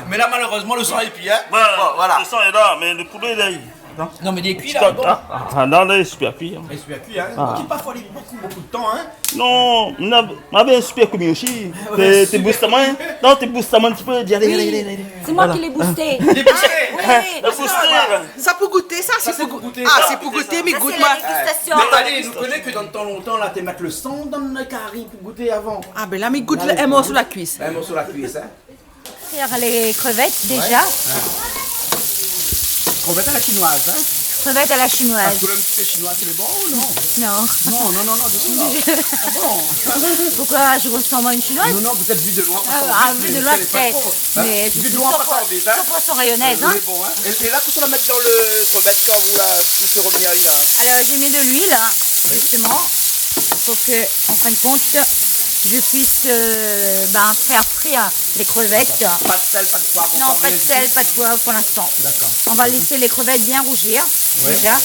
Mé la, malérezman, le san lé pi, hein. Bon, voilà. Le san lé la, mé le poulé, la, i... Non, mé lé kui, la, bon. Ah, ah, non, la, lé super kui, hein. Lé super kui, hein. Ah. Donk, i pa fo alé bokou, bokou de tan, hein. Non, non, ma bien super kui osi. Ouais, super kui. Té, té bous sa moin. Non, té bous sa moin in ti pé, di, alé, alé, alé, alé. Sé moin ki lé boosté. Lé boosté. Ah, oui. Lé boosté, ouais. Sa pou gouté, sa, sé pou gouté, sa. Sa pou gouté, mé gout, moin. Sa, sé la dégustation. Mé alé, nou koné ke dan le tan lontan, la, té mèt le san dan le kari pou gouté avan. Ah, bin la, mi gout in morso la kuis. In morso la kuis, hein. Fé lé krevèt déza. Ouais. Krevèt a la shinoiz, hein. Krevèt a la shinoiz. Parske le ti pé shinoi, sé lé bon ou non ? Non. Non, non, non, non, du tou, non. Ah bon ? Poukoi, mi rosanm in Shinoiz ? Non, non, pétèt vi de loin, parske... Ah, vi de loin, pétèt. Mé mi sui san pour san rényonèz, hein. Lé bon, hein. É, é la, kosa ou la mèt dan le krevèt kan ou la fé revenir ali la ? Alors, j'ai mis de l'huile, hein, justement, pour que, en fin de compte, je puisse, euh, ben, faire frire les crevettes. D'accord. Pas de sel, pas de poivre encore, mais... Non, pas de sel, pas de poivre pour l'instant. D'accord. On va laisser les crevettes bien rougir, déjà. Ouais.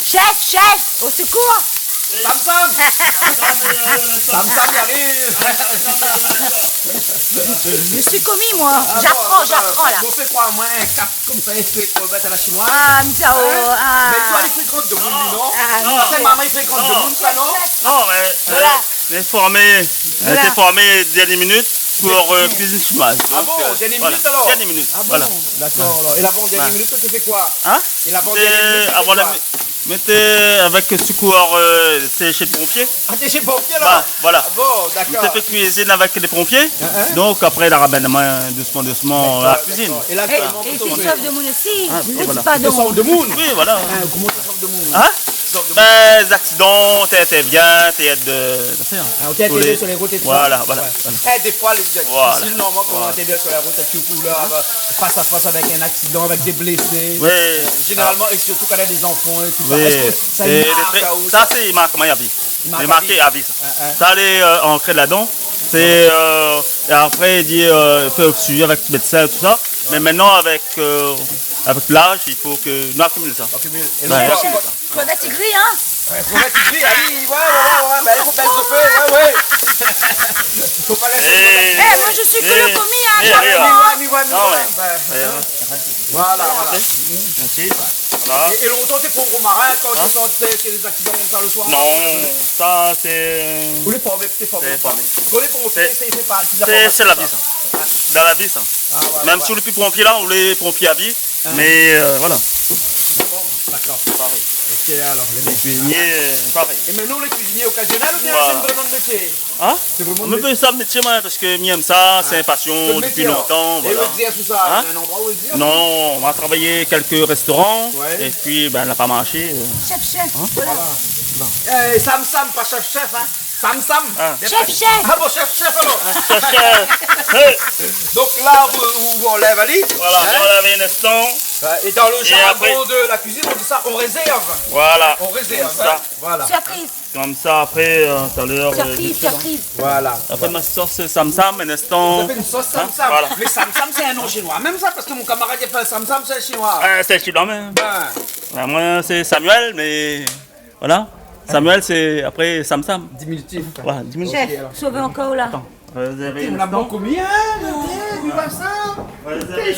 Chef, chef, au secours ! Sam Sam ! Sam Sam i ariv ! Je suis commis, moi. Ah bon, j'apprends, j'apprends, là. Bon, fé kroi amoin, in kap konmsa, i fé krevèt a la shinoiz. Ah, mé sa, oh, ah. Mé li lé frékan demoun, non ? Ah, non. Sé momon i frékan demoun, sa, non ? Non, mé, euh, lé formé, euh, lé formé dernière minute pour, euh, cuisine chinoise. Ah bon, dernière minute, alors ? Donc, euh, voilà. Dernière minute, voilà. Ah bon, d'accord, alors. Et l'avant-dernière minute, ça, c'était quoi ? Hein ? Et l'avant-dernière minute, c'était quoi ? Té avan la mi-, mèt avèk sekour, euh, té shé le pompié. Ah, té shé le pompié, la ? Bah, voilà. Ah bon, d'accord. Té fé kuizine avèk lé pompié. Hein, hein. Donk apré, la ramèn amoin dousman, dousman la kuizine. D'accord, d'accord. Et là, actuellement, vous êtes... É, é té sov demoun osi. Ah, oui, voilà. Té sov demoun. Oui, voilà. Hein, koman té sov demoun ? Hein ? Té sov demoun. Bin, zaksidan, té intervien, té èd, euh, Ah, OK, té èd sur les routes et tout ça. Voilà, voilà. Ouais. Eh, défoi, lé difisil, normalman, kan ou intervien sur la route, èk in koulèr, euh, face à face avec un accident, avec des blessés. Oui. Euh, généralement, et surtout quand il y a des enfants et tout ça. Oui. Est-ce que ça, i mark aou, sa ? Sa, sé i mark amoin a vi. I mark a vi. Lé marké a vi, sa. Hein, hein. Sa lé, euh, ankré ladan. Sé, euh, é apré, i di, euh, fé suivi avèk médsin, tout sa. Ouais. Mé mintnan, avèk, euh, avèk laz, i fo ke nou akimil sa. Akimil. Ouais, akimil sa. Krevèt i gri, hein ? Ouais, krevèt i gri, ah oui, ouais, ouais, ouais, ouais, bah, i fo bès le fé, ouais, ouais. Fo pa lès... Eh, moin, je suis que le commis, hein, je suis le commis. Ah ouais. Bah, hein. Voilà, voilà. Merci. Voilà. É, é lontan, té pa romarin, kan té sort, té, té dé zaksidan konmsa le soir. Non, sa, sé... Ou lé formé, té formé. Sé formé. Kan ou lé pompié, sé, sé pa, sé la vi, sa. Dan la vi, sa. Ah ouais, ouais. Mèm si ou lé pi pompié la, ou lé pompié a vi. Ah. Mé, euh, voilà. Bon, d'accord. Parèy. OK, alors, les cuisiniers, euh, parèy. Et maintenant, les cuisiniers occasionnels ou bien c'est vraiment le métier ? Hein ? C'est vraiment le métier. Mé sa, métié, moin, parske mi èm sa, sé in pasion dopi lontan, voilà. Ah, le métier, alors. Et vous exercez ça, hein ? Il y a un endroit où vous exercez ? Non, moin la travay kèk restoran, épi, bin, la pa marshé, euh. Chef, chef. Hein ? Voilà. Eh, Sam Sam, pa chef, chef, hein. Sam Sam. Ah. Chef, chef. Ah bon, chef, chef, alors. Chef, chef. Hey. Donc là, vous, vous, vous enlèvez ali. Voilà, on enlève un instant. Ouais, et dans le jargon de la cuisine, on dit ça, on réserve. Voilà. On réserve, hein. Konmsa. Voilà. Surprise. Konmsa, apré, euh, talèr, euh, surprise, vit fé, hein. Surprise. Voilà. Apré, ma sos Sam Sam, in instan. Vous avez une sauce Sam Sam. Hein ? Voilà. Mais Sam Sam, c'est un nom chinois. Même ça, parce que mon camarade, il appelle Sam Sam, c'est un chinois. Euh, sé in Shinoi mèm. Ben. Ah, moin, sé Samuel, mé voilà. Samuel, sé apré Sam Sam. Diminutif. Voilà, diminutif. Chef, OK, alors. Sové ankor la. Atann, euh, vous avez... Ou na bon komi, hein, ou oi sa. Ouais, vous avez...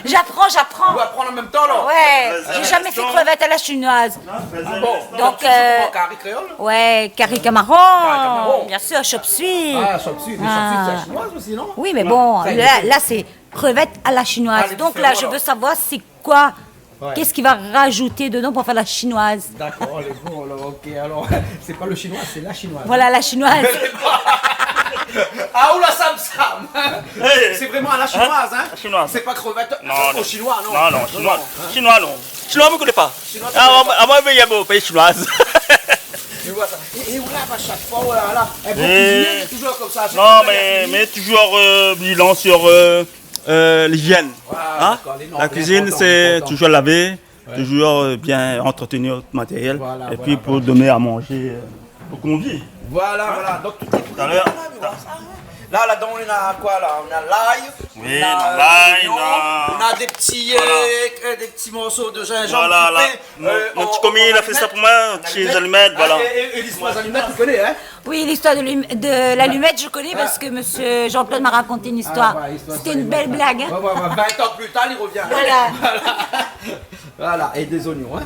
J'apprends, j'apprends. Ou aprann an mèm tan, la. Ouais, j'ai jamais fait crevette à la chinoise. Ah bon. Donc, euh, kari kréol ? Ouais, kari kamaron, bien sûr, chop suey. Ah, chop suey, mais chop suey, c'est la chinoise aussi, non ? Oui, mais bon, là, c'est crevette à la chinoise. Donc là, je veux savoir c'est quoi, qu'est-ce qu'il va rajouter dedans pour faire la chinoise. D'accord, les bons, alors, OK, alors, c'est pas le chinois, c'est la chinoise. Voilà, la chinoise. Ah, ou la Sam Sam. C'est vraiment à la chinoise, hein ? La chinoise. C'est pas crevette au chinois, non ? Non, non, chinois, non. Chinois, mi koné pa. Chinois, mi koné pa. Ah, moin, mi yèm pa chinoise. Mi oi sa. É, é ou la, à chaque fois, ou la, la. Eh, vous cuisinez toujours comme ça, c'est très bien cuisiné. Non, mais, mais toujours, euh, bilan sur, euh, euh, l'hygiène. Ah, d'accord, les normes, c'est important, c'est important. La cuisine, c'est toujours laver, toujours, euh, bien entretenir le matériel. Voilà, voilà, voilà. Et puis pour donner à manger, euh, aux convives. Voilà, voilà. Donc, tout est prêt. Tout à l'heure. Là, là-dedans, on a quoi, là ? On a l'ail, on a, euh, l'oignon, on a des petits, euh, euh, des petits morceaux de gingembre coupés, euh, en, en, en allumettes. Voilà, là. Mon, mon ti komi, li la fé sa pou moin, ti zalimèt, voilà. Ah, et, et, et l'histoire des allumettes, vous connaissez, hein ? Oui, l'histoire de l'hum-, de l'allumette, je connais parce que monsieur Jean-Claude m'a raconté une histoire. Ah, ouais, histoire. C'était une belle blague, hein ? Ouais, ouais, ouais, vingt ans plus tard, il revient. Voilà. Voilà, et des oignons, hein.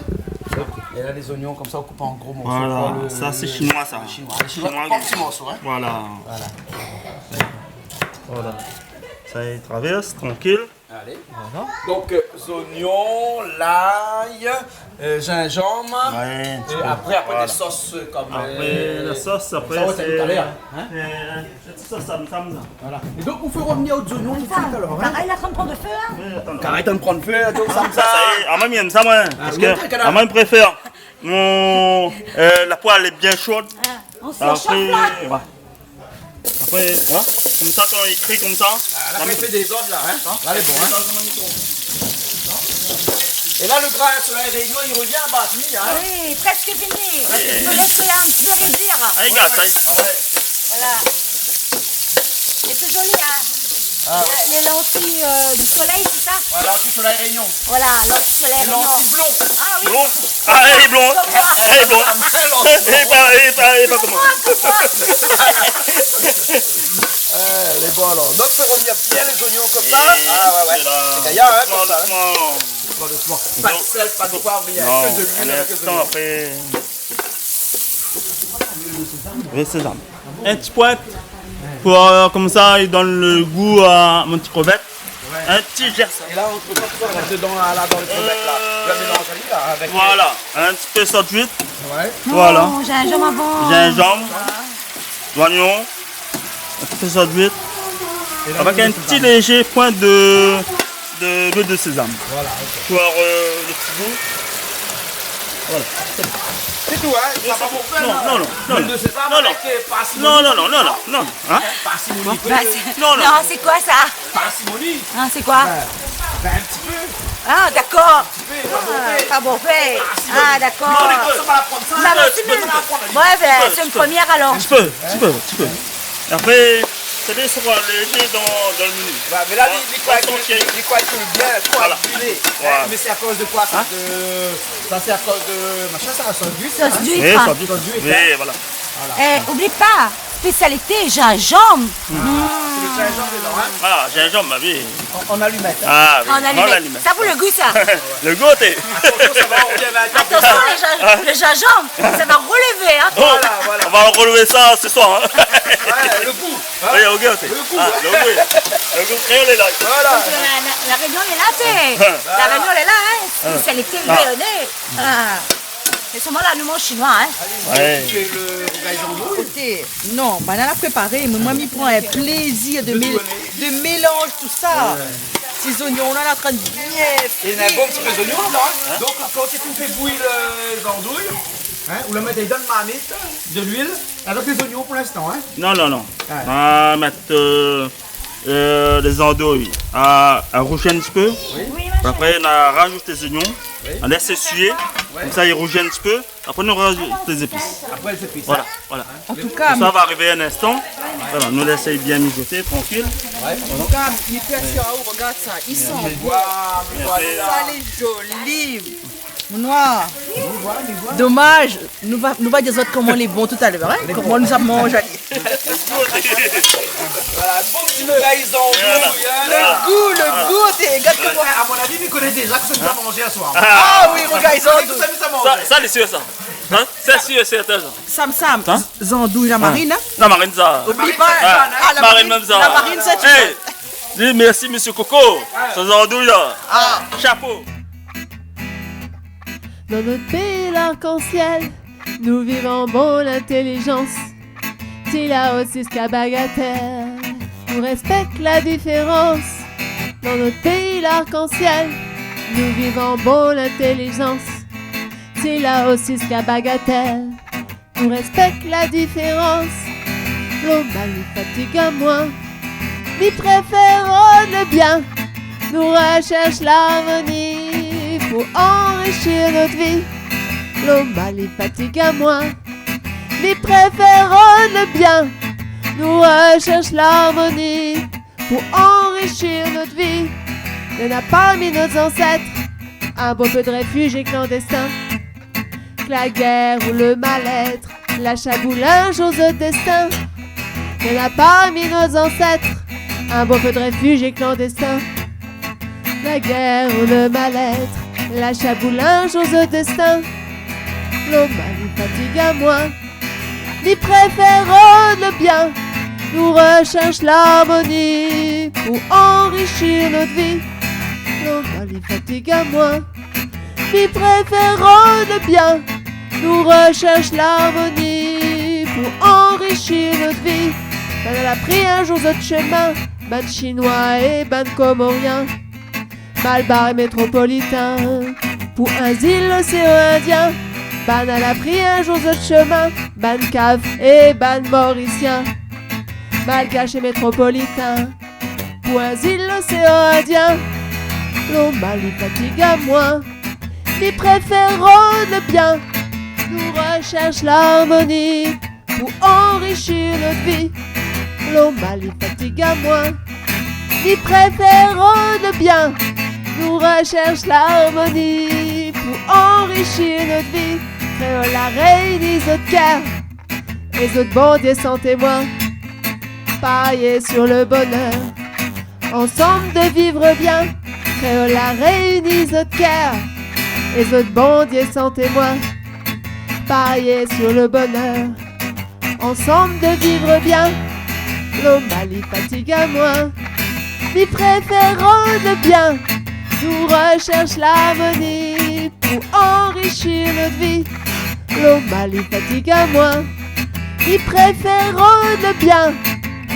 Et là, les oignons, comme ça, on coupe en gros morceaux. Voilà, ça, c'est chinois, ça. Chinois, les chinois, en petits morceaux, hein. Voilà. Voilà. Ça, il traverse, tranquille. Allez. Voilà. Donc, euh, oignons, l'ail, euh, gingembre. Ouais, un petit peu. Et après, après, des sauces, euh, comme, euh, la sauce, après, ça, on va tout à l'heure, hein. Sé sa, sa, sa, sa. Voilà. Et donc, on fait revenir aux oignons tout de suite, alors, hein. Karé lé antrinn pran fé, hein. Oui, atann. Karé lé antrinn pran fé, donk sa, sa, sa, sa, ah, moin, mi yèm sa, moin. Ah, parce que, ah, moin, mi préfèr mon, euh, la poêle est bien chaude. Ah, on se chauffe là. Après, ouais. Après, voilà. Comme ça, quand il crie comme ça, ah, là, ça fait des ordres, là, hein. Hein ? Là, c'est bon, hein. Et là, le grain Soleil Réunion, il revient à bas, lui, hein. Oui, presque fini. Presque fini. Je peux laisser un petit peu réduire. Ah, regarde, ça y est. Ouais. Voilà. Et c'est joli, hein. Ah, ouais. Les, les lentilles, euh, du soleil, c'est ça ? Voilà, lentilles Soleil Réunion. Voilà, lentilles Soleil Réunion. Les lentilles blondes. Ah oui. Blondes. Ah, lé blon. Comme moi. Lé blon. Lé pa, lé pa, lé pa koman. Comme moi, comme moi. Ah, lé bon, alors. Donc, on fait revenir bien les oignons comme ça. Oui, ah, ouais, ouais. Voilà. C'est gaillard, hein, comme ça, hein. Doucement, doucement. Pas de sel, pas de poivre, rien. Donc, que de l'huile, avec de l'huile. Non, un instant, après. Oui, sé sa. In ti poin pou, euh, konmsa, i donn lo gou a mon ti krevèt. Ouais. In ti zès. Et là, entre tout ça, là, dedans, là, là, dans les crevettes, là, le mélange, là, avec, euh, voilà, in ti pé sot d'uit. Ouais. Voilà. Non, zinzanm avan. Zinzanm, zoignon, in ti pé sot d'uit. Et là, avec un petit léger point de de, de l'huile de sésame. Voilà, ok. Pour avoir, euh, le petit goût. Voilà. C'est tout, hein ? Bien sûr. Ça va pour faire, non, hein ? Non, non, non. L'huile de sésame avec, euh, parcimonie. Non, non, non, non, non, non. Hein ? Parcimonie. Bah, c'est, non, non, c'est quoi ça ? Parcimonie. Hein, c'est quoi ? Ben, ben, un petit peu. Ah, d'accord. Un petit peu, pas mauvais. Ah, pas mauvais. Parcimonie. Ah, d'accord. Non, les gars, ça va la prendre ça. Bah, bah, c'est... Tu peux, tu peux. Ouais, ben, c'est une première alors. Un petit peu, un petit peu, un petit peu. Apré, sé bien, sa va lézé dan, dan lo meni. Ouais, mé la, li, li kroi ke, li, li kroi ke lé bien koagilé, hein. Voilà. Mé sé akoz de koi sa ? Hein ? De, sa sé akoz de machin sa, sos d'uit, hein ? Sos d'uit, hein. Oui, sos d'uit. Sos d'uit, hein. Oui, voilà. Voilà. Eh, oubli pa, spésialité, zinzanm. Ah, sé lo zinzanm dedan, hein ? Voilà, zinzanm, bah oui. En, en allumette, hein. Ah oui, en allumette. En allumette. Sa pou lo gou sa. Lo gou, té. Attention, ça va, on revient à... Attention, les gin-, le gingembre, ça va relever, hein. Oh, voilà, voilà. On va relever ça ce soir, hein. Ouais, le goût, hein. Oui, ok, ok. Le goût, hein. Ah, le goût. Le goût créole est là. Voilà. Parske la, la, La Rényon lé la, té. Ah. La Rényon lé la, hein. Spésialité rényoné. Ah. É solman la, nou manz shinoi, hein. Ouais. Allez, on fait le rougail jambon. Oté, non, banna la préparé, mé moin, mi pran in plézir de mél-, de mélanz tousa. Ouais. Sé zoignon la, la antrinn bien fri. É néna in bon ti pé zoignon la, hein. Donk, kan ou fé bouyi lé zandouy, hein, ou la mèt dan la marmit, de luil, avèk lé zoignon pou linstan, hein. Non, non, non. Ouais. Ma mèt, euh, euh, lé zandouy a, a rouzir in ti pé. Oui. Apré, nou razout lé zoignon. Oui. Nou lès siyé. Ouais. Konmsa, i rouzi in ti pé. Apré, nou razout lé zépis. Apré, lé zépis. Voilà, voilà. An tou ka, sa va arivé in instan. Voilà, nou lès bien mizoté, trankil. Ouais. An tou ka, mi pé asir aou, rogard sa. I san bon. Sa lé zoli. Noir. Domaz, nou va, nou va dir azot koman lé bon talèr, in ? Lé bon. Koman nou sa manz ali. Voilà, bon ti gayzan andouy, in. Voilà. Le gou, le gou, té, gard koman. A mon avi, mi koné déza kosa nou sa manzé aswar. A oui, rougay zandouy. Sa, sa, lé sir, sa. In ? Sa, sir, sèrtin, sa. Sam, sam, zandouy la marine, in ? La marine, sa. Oubli pa, a, la marine, mèm sa. La marine, sa, ti di mèrsi, mésyé Koko. Sa zandouy la. A. Shapo. Dan nout péi larkansièl, nou viv an bon lintélizans. Ti laos ziska Bagatèl, nou rèspèk la diférans. Dan nout péi larkansièl, nou viv an bon lintélizans. Ti laos ziska Bagatèl, nou rèspèk la diférans. Lo mal i fatig amoin. Mi préfèr rod le bien. Nou reshèrsh larmoni pou anrishir nout vi. Lo mal i fatig amoin. Mi préfèr rod le bien. Nou reshèrsh larmoni pou anrishir nout vi. Néna parmi nout zansèt in bonpé de réfizé klandéstin. K la gèr ou le malèt la shaboul in zour zot déstin. Néna parmi nout zansèt in bonpé de réfizé klandéstin. K la gèr ou le malèt la shaboul in zour zot déstin. Lo mal i fatig amoin. Mi préfèr rod le bien. Nou reshèrsh larmoni pou anrishir nout vi. Lo mal i fatig amoin. Mi préfèr rod le bien. Nou reshèrsh larmoni pou anrishir nout vi. Banna la pri in zour zot shemin, bann Shinoi é bann Komorien. Malbar é métropolitin, pou in zil loséan Indien. Banna la pri in zour zot shemin, bann Kaf é bann Morisien. Malgash é métropolitin, pou in zil loséan Indien. Lo mal i fatig amoin. Mi préfèr rod le bien. Nou reshèrsh larmoni pou anrishir nout vi. Lo mal i fatig amoin. Mi préfèr rod le bien. Nou reshèrsh larmoni pou anrishir nout vi. Kréol la réini zot kèr é zot Bondié san témoin. Parié sur le bonheur, ensemble de vivre bien. Kréol la réini zot kèr é zot Bondié san témoin. Parié sur le bonheur, ensemble de vivre bien. Lo mal i fatig amoin. Mi préfèr rod le bien. Nou reshèrsh larmoni pou anrishir nout vi. Lo mal i fatig amoin. Mi préfèr rod le bien.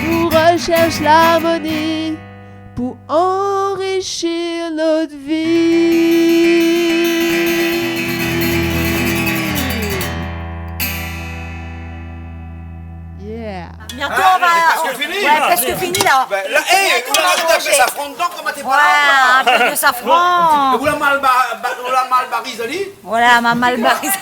Nou reshèrsh larmoni pou anrishir nout vi. Yeah. Bientôt, on va, on, ouais, presque fini, là. Bientôt, on va manger. Hein, il est presque fini, là. Ben, là, eh, on a rajouté un peu de safran dedans, comme t'es pas là, là. Ouais, un peu de safran. Et vous la malba-, ba-, vous la malbarisé ali ? Voilà, ma malbarisé.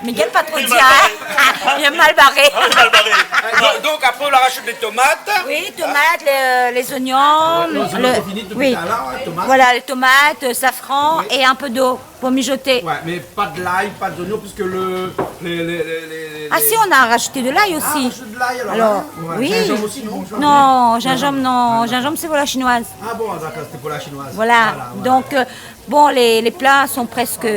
Mé gingn pa tro dir, hein. Bien malbaré. Ah, mal baré. Euh, donc, donc, après, on rajoute les tomates. Oui, tomates, les, les oignons, le, oui. Ah, ouais, non, c'est pas fini depuis tout à l'heure, hein, tomates. Voilà, les tomates, euh, safran et un peu d'eau pour mijoter. Ouais, mais pas de l'ail, pas d'oignon, puisque le, les, les, les, les, les... Ah si, on a rajouté de l'ail aussi. Ah, on rajoute de l'ail alors, hein ? Alors, oui. Ouais, gingembre aussi, non ? Non, gingembre, non. Gingembre, c'est pour la chinoise. Ah bon, d'accord, c'était pour la chinoise. Voilà. Voilà, voilà. Donc, euh, bon, les, les plats sont presque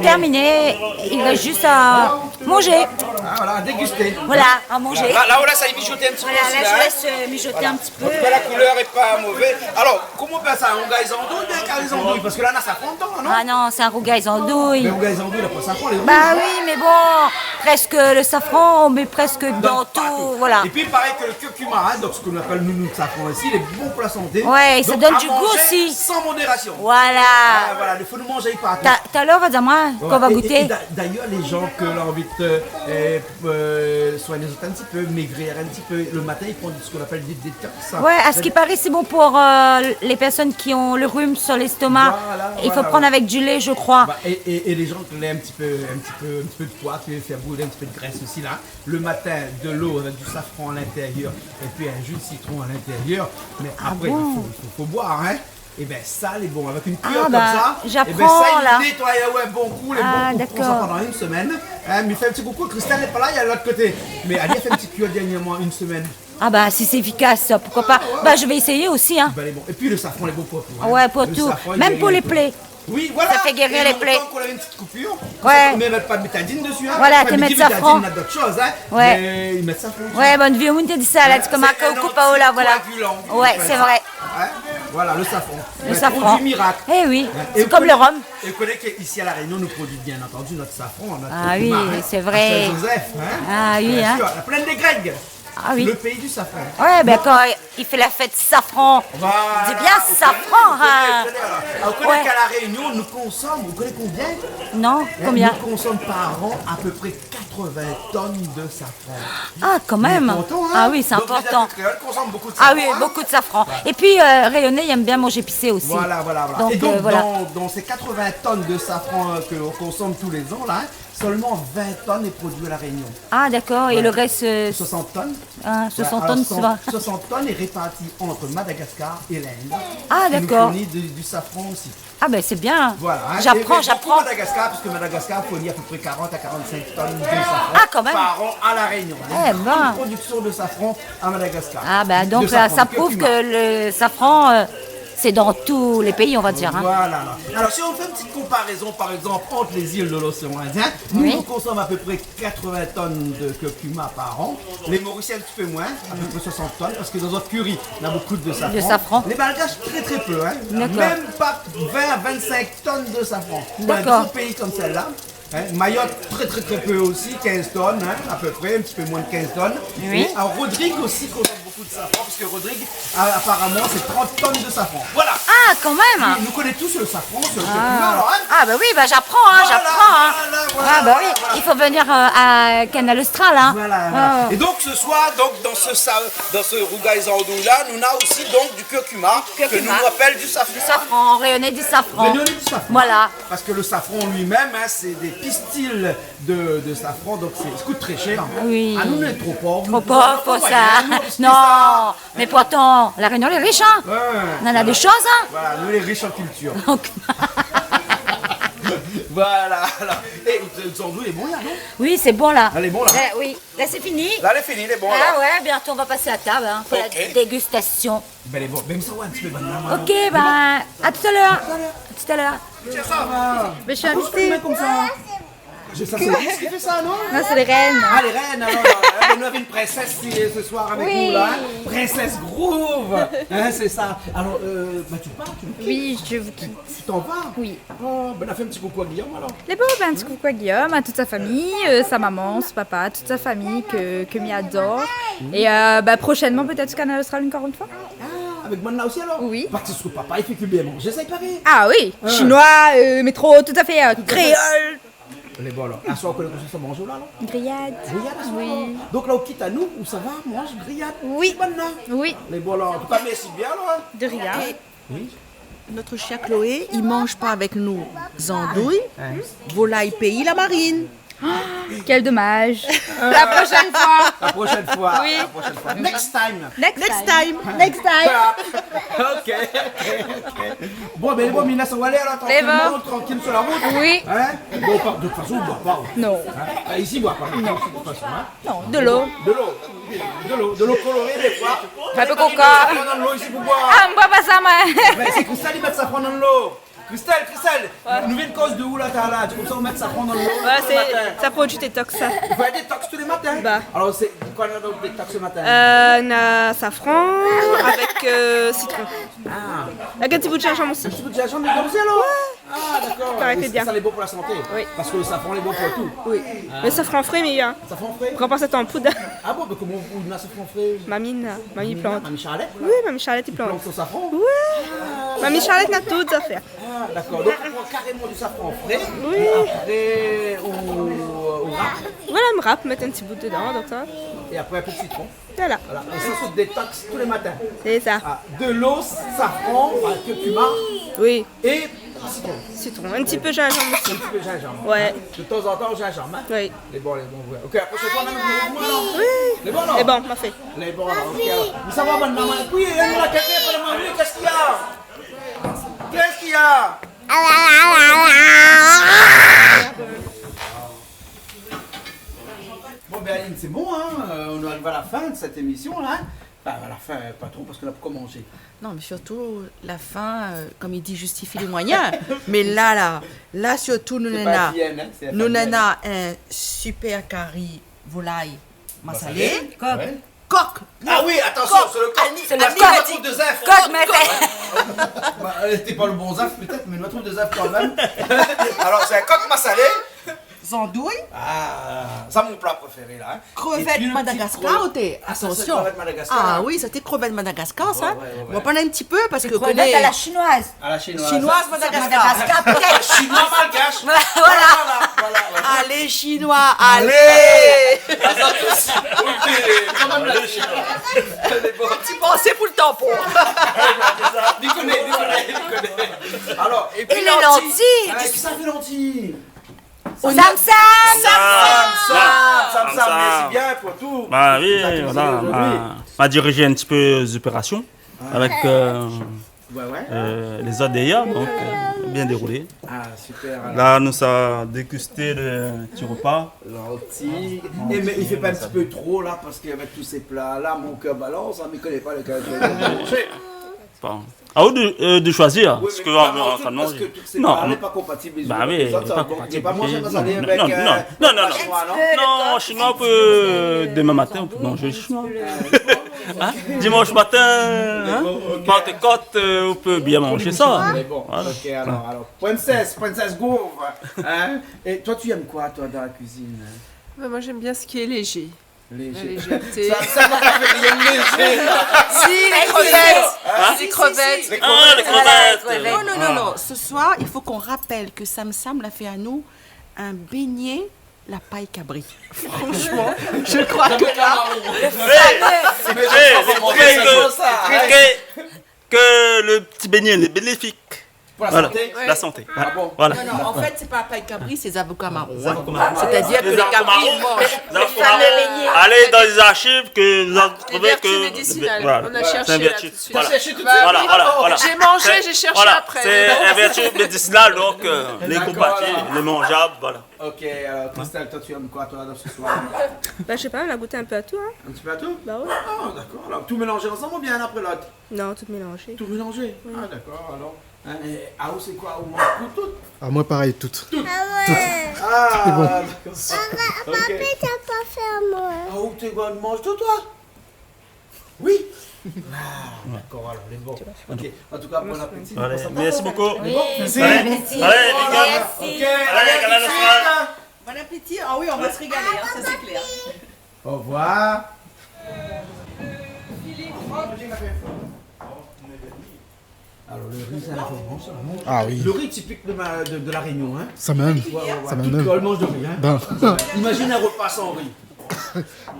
terminés. Il reste juste à manger. Ah, voilà, à déguster. Voilà, à manger. Là, là, on laisse mijoter un petit peu aussi, là, hein. Voilà, là, je laisse, euh, mijoter un petit peu. En tout cas, la couleur est pas mauvaise. Alors, comment on appelle ça ? Un rougay zandouy ou bien un kari zandouy ? Parce que là, on a safran dedans, non ? Ah non, c'est un rougay zandouy. Mais rougay zandouy, il a pas safran, les rouges, hein ? Bah oui, mais bon, presque le safran, on met presque dans tout, voilà. Dans partout. Et puis, il paraît que le curcuma, hein, donc ce qu'on appelle nous, nous, le safran ici, il est bon pour la santé. Ouais, et ça donne du goût aussi. Donc, à manger sans modération. Voilà. Ah, voilà, il faut nous manger partout. Tout à l'heure, on va dire, moi, qu'on va goûter. Ouais, et, et d'a-, d'ailleurs, les gens que l'ont envie de, euh, euh, soigner un petit peu, maigrir un petit peu, le matin, ils font ce qu'on appelle des détox. Ouais, à ce qui paraît, c'est bon pour, euh, les personnes qui ont le rhume sur l'estomac. Voilà, voilà, ouais. Il faut prendre avec du lait, je crois. Bah, et, et, et les gens qui ont un petit peu, un petit peu, un petit peu de poids, qui veulent faire brûler un petit peu de graisse aussi, là, le matin, de l'eau avec du safran à l'intérieur et puis un jus de citron à l'intérieur. Ah bon ? Mais après, il faut, il faut, faut boire, hein. Ébin sa lé bon, avèk in kuiyèr konmsa. Ah, bin, j'apprends, la. Ébin sa i nétoy, ouais, bon kou, lé bon kou, i pran sa pandan in semèn. Ah, d'accord. Hein, mi fé in ti koukou, Christelle lé pa la, èl lé de l'ot koté. Mé èl la fé in ti kuiyèr dèrnièrman, in semèn. Ah bah, si c'est efficace, pourquoi pas. Ah ouais. Bah, je vais essayer aussi, hein. Bin lé bon. Épi lo safran lé bon pou tout, hein. Ouais, pou tout. Lo safran i guéri tout. Même pour les plaies. Oui, voilà. Ça fait guérir les plaies. Néna lontan k'ou lavé in ti koupir. Ouais. Parske i mèt pa bétadine desi, hein. Voilà, i mèt safran. Enfin, mi di bétadine, néna d'ot shoz, hein. Ouais. Mé i mèt safran desi. Ouais, bon, vié moun té i di sa, la, hein, sé konm in kokout, voilà. Sé in toit du lang, i apèl sa. Ouais, c'est vrai. Hein ? Voilà, lo safran. Lo safran. In produi mirak. Eh oui, sé konm lo rom. Hein ? É ou koné, é ou koné ke isi La Rényon nou produi bien antandi nout safran, nout kurkuma, hein, à Saint-Joseph, hein ? Ah oui, c'est vrai. Ah oui, hein. Bien sûr, la plaine des Grecs. Ah oui. Le pays du safran. Ouais, bin, kan i fé la fèt safran, voilà, di bien safran, hein. Ou koné, ou koné, voilà. Ouais. Ou koné k'a La Rényon nou konsom, ou koné konbien ? Non, konbien ? Hein, nou konsom par an à peu près quatre-vingts tonnes de safran. Ah, quand même. Lé inportan, hein ? Ah oui, c'est important. Donk, lé kréol i konsom bonpé de safran, hein ? Ah oui, beaucoup de safran. Ouais. Et puis, euh, Réunionnais, ils aiment bien manger épicé aussi. Voilà, voilà, voilà. Donc, euh, voilà. Et donc, dans, dans ces quatre-vingts tonnes de safran, euh, que l'on consomme tous les ans, là, hein, seulement vingt tonnes est produit à La Réunion. Ah, d'accord. Et le reste, euh, soixante tonnes ? Ah, soixante tonnes, ça va. Ouais, alors, soixante tonnes est répartie entre Madagascar et l'Inde, qui nous fournit du, du safran aussi. Ah, d'accord. Ah ben, c'est bien. Voilà, hein. J'apprends, j'apprends. Et, et beaucoup Madagascar, parce que Madagascar fournit à peu près quarante à quarante-cinq tonnes de safran par an à La Réunion. Ah, quand même. Eh ben. Il y a une grande production de safran à Madagascar. Ah ben, donc là, ça prouve que le safran, euh, c'est dans tous les pays, on va dire, hein. Voilà. Alors, si on fait une petite comparaison, par exemple, entre les îles de l'océan Indien, nous, on consomme à peu près quatre-vingts tonnes de curcuma par an. Les Mauriciens, un petit peu moins, à peu près soixante tonnes, parce que dans notre curry, on a beaucoup de safran. De safran. Les Malgaches, très, très peu, hein. D'accord. Même pas vingt à vingt-cinq tonnes de safran. D'accord. Pour un petit pays comme celle-là, hein, Mayotte, très, très, très peu aussi, quinze tonnes, hein, à peu près, un petit peu moins de quinze tonnes. Oui. Et à Rodrigues aussi, qu'on a beaucoup de safran, parce que Rodrigues, a-, apparemment, c'est trente tonnes de safran. Voilà. Ah, quand même. Oui, nous connaissons tous le safran, sur le curcuma, alors, hein. Ah, bah oui, bah j'apprends, hein, j'apprends, hein. Voilà, voilà, voilà, voilà. Ah, bah oui, il faut venir, euh, à Kanal Austral, hein. Voilà, voilà. Ah. Et donc, ce soir, donc, dans ce sa-, dans ce rougay zandouy-là, nou néna aussi, donc, du curcuma, que nous appelle du safran, hein. Du safran, rényoné di safran. Rényoné di safran. Voilà. Parce que le safran lui-même, hein, c'est des pistils de, de safran, donc c'est, ça coûte très cher. Ah oui. Ah, nou, nou lé tro pov. Tro pov pou sa. Nou, nou lé pa moyen, nou, nou lé pa sa. Non, mais pourtant, La Réunion lé riche, hein. Ouais. On a des choses, hein. Voilà, nou lé riche en culture. Donc. Voilà, alors. Eh, le zandouy lé bon, là, non ? Oui, c'est bon, là. Lé bon, là, hein ? Ben oui. Là, c'est fini. Là, lé fini, lé bon, là. Ah ouais, bientôt, on va passer à table, hein, pour la dégustation. Ok. Ben, lé bon. Ben, sa va in ti pé, madame. Ok, ben, à tout à l'heure. À tout à l'heure. À tout à l'heure. Sa va ? Mais je suis invitée. Pourquoi tu fais comme ça ? Je, ça, c'est Lise qui fait ça, non ? Non, c'est les reines. Ah, les reines, alors, euh, ben, nou néna une princesse qui est ce soir avec nous, là, hein. Oui. Princesse Groove. Hein, c'est ça. Alors, euh, ben, tu pars, tu nous quittes. Oui, je vous quitte. Tu, tu t'en vas ? Oui. Oh, ben, nou fé in ti koukou à Guillaume, alors. Lé bon, ben, in ti koukou à Guillaume, à toute sa famille, euh, sa maman, son papa, toute sa famille que, que mi adore. Et, euh, ben, prochainement, peut-être Kanal Austral encore une fois. Ah, avec Manna aussi, alors ? Oui. Parce que son papa, il fait que bien manger, ça, il paraît. Ah oui, chinois, euh, métro, tout à fait, euh, créole. Tout à fait. Lé bon, alors. Aswar, ou koné kosa sa manz la, non ? Griyad. Griyad, aswar, oui. Donk la, ou kit anou, ou sava manz griyad. Oui. Sé bon, non ? Oui. Lé bon, alors. An tou ka, mèrsi bien, alors, hein. De rien. Oui. Notre chère Chloé, i manz pa avèk nou zandouy, hein, volay péi la marine. Quel dommage. La prochaine fois. La prochaine fois. Oui. La prochaine fois. Next time. Next time. Next time. Next time. Ok, ok, ok. Bon, ben, bon, Mina, sa va alé, alors, tranquillement, tranquille sur la route. Oui. Hein ? Bon, pa-, de toute façon, on boit pas, hein. Non. Hein ? Ah, ici, on boit pas. Non. De toute façon, hein. Non, de l'eau. De l'eau. De l'eau. De l'eau colorée, des fois. Un peu coca. On a de l'eau ici pour boire. Ah, on boit pas ça, moi. Ben, c'est Christelle, i mèt safran dan lo. Christelle, Christelle, nou vien koz de ou la, talèr la ? Di konmsa, ou mèt safran dan lo le matin. Ouais, sé, sa produi détox, sa. Ou fé détox tous les matins ? Bah. Alors, c'est quoi, là, donc, détox le matin ? Euh, on a safran avec, euh, citron. Ah. Avec un petit bout de gingembre aussi. Un petit bout de gingembre, mais comme ça, alors ? Ouais. Ah, d'accord. Paraît que c'est bien. Et ça, c'est bon pour la santé. Oui. Parce que le safran, il est bon pour tout. Oui. Ah. Le safran frais, meilleur. Safran frais ? Pran pa sa an poud. Ah bon, mais comment on a safran frais ? Mamie, mamie plante. Mamie Charlette, là ? Oui, mamie Charlette, i plant. I plant son safran ? Ouais. Ah. Mamie Charlette na tout zafèr. Ah, d'accord. Donc, on prend carrément du safran frais. Oui. Et après, on, on râpe. Voilà, on râpe, mettre un petit bout dedans, donc ça. Et après, un peu de citron. Voilà. Voilà. Et ça, c'est détox tous les matins. C'est ça. Ah, de l'eau, safran, enfin, curcuma. Oui. Et citron. Citron. Un petit peu gingembre aussi. Un petit peu gingembre. Ouais. Hein. De temps en temps, gingembre, hein. Oui. Lé bon, lé bon, ouais. Ok, la prochaine fois, même, vous, alors. Oui. Lé bon, alors. Lé bon, parfait. Lé bon, alors, ok, alors. Mais ça va, bonne maman. Oui, elle nous l'a cassé, bonne maman. Oui, qu'est-ce qu'il y a ? Bon, ben, Aline, c'est bon, hein, euh, on arrive à la fin de cette émission-là, hein. Enfin, à la fin, euh, pas trop, parce qu'on a beaucoup mangé. Non, mais surtout, la fin, euh, comme il dit, justifie les moyens. Mais là, là, là, surtout, nou néna, nou néna un super kari volay masalé. Masalé, ouais. Kok. Ah oui, attention, kok. C'est le kok. Annie, Annie la di kok, mé... Bah, euh, té pa lo bon zaf, pétèt, mé nou trouv dé zaf kan mèm. Alors, c'est un coq massalé. Zandouy. Ah, sa mon pla préféré la, hein. Krevèt Madagascar, oté. Ah, sa, sé krevèt Madagascar. Ah oui, sa té krevèt Madagascar, sa. Ouais, ouais, ouais. Nou va pran in ti pé parske... Krevèt a la chinoise. À la chinoise. Chinoise Madagascar. Madagascar, pétèt. Chinois malgache. Voilà. Voilà, voilà, voilà. Allez, chinois, allez. Allez. Ah, sa, sé... OK, kan mèm la Chine. Allez, bon. Ti pansé pou lo tanpon. Dékoné, dékoné, dékoné. Alors, et puis les lentilles. Hein, kisa i fé lanti ? Sam Sam. Sam Sam. Sam Sam, mèrsi bien pou tout. Bah oui, voilà, ma, ma dirigé in ti pé lé zopérasion avèk, euh, euh, lé zot dèrièr, donk, euh, bien déroulé. Ah, super, alors. La, nou sa dégusté lo ti repa. Lanti. Eh, mé i fé pa in ti pé tro la, parske avèk tout sé pla la, mon kèr i balans, hein, mi koné pa lékèl mi sa manzé. Bon. À vous de, euh, de choisir ce que vous avez envie de manger. Non, mais oui, lé pa konpatib lé zin avèk lé zot, sa. Bah oui, lé pa konpatib. Non, non, non, non, non, non, chinois, on peut, demain matin, on peut manger chinois. Hein ? Dimanche matin, hein ? Pentecôte, euh, on peut bien manger ça. Voilà. OK, alors, alors, princesse, princesse Gouve, hein ? Et toi, tu aimes quoi, toi, dans la cuisine, hein ? Bah, moi, j'aime bien ce qui est léger. Léger. La légèreté. Sa, sa va pa fé rien de léger. Si, les crevettes. Hein ? Les crevettes. Ah, les crevettes. Voilà, les crevettes. Non, non, non, non. Ce soir, il faut qu'on rappelle que Sam Sam la fait à nous un beignet la paille cabri. Franchement, je crois que là, le fameux... Hey, c'est très, très, très, que le petit beignet, il est bénéfique. Pour la santé ? Voilà, la santé. Ah bon ? Voilà. Non, non, en fait, c'est pas paille cabri, c'est avocats marrons, hein. C'est-à-dire que les cabris, ils mangent. Les avocats marrons. Allez dans les archives que vous allez trouver que... Vertu médicinale. Voilà. On a cherché là tout de suite. T'as cherché tout de suite ? Voilà, voilà, voilà. J'ai mangé, j'ai cherché après. C'est vertu médicinale, donc, euh, les compatibles, les mangeables, voilà. OK, alors, Christelle, toi, tu aimes quoi, toi, dans ce soir ? Bah, je sais pas, on a goûté un peu à tout, hein. Un petit peu à tout ? Bah ouais. Ah, d'accord. Alors, tout mélangé ensemble ou bien l'un après l'autre ? Non, tout mélangé. Tout mélangé ? Oui. Ah, d'accord, alors. Hein, é aou, sé koi, ou manz pou tout ? Ah, moin, parèy, tout. Tout. Ah ouais. Ah, d'accord. Papa, papa, t'as pas fait à moi. Ah, ou té manz tout, toi ? Oui. Ah, d'accord, alors, lé bon. OK. En tout cas, bon appétit. Allez, merci beaucoup. Oui. Merci. Allez, allez, les gars. Merci. OK, allez, Canal Austral. Bon appétit. Ah oui, on va se régaler, hein, ça, c'est clair. Au revoir. Alors, le riz, c'est la Provence, hein. Ah oui. Le riz typique de ma, de, de La Réunion, hein. Sa mèm. Ouais, ouais, ouais. Sa mèm. Tout le monde mange de riz, hein. Ben. Imagine un repas sans riz.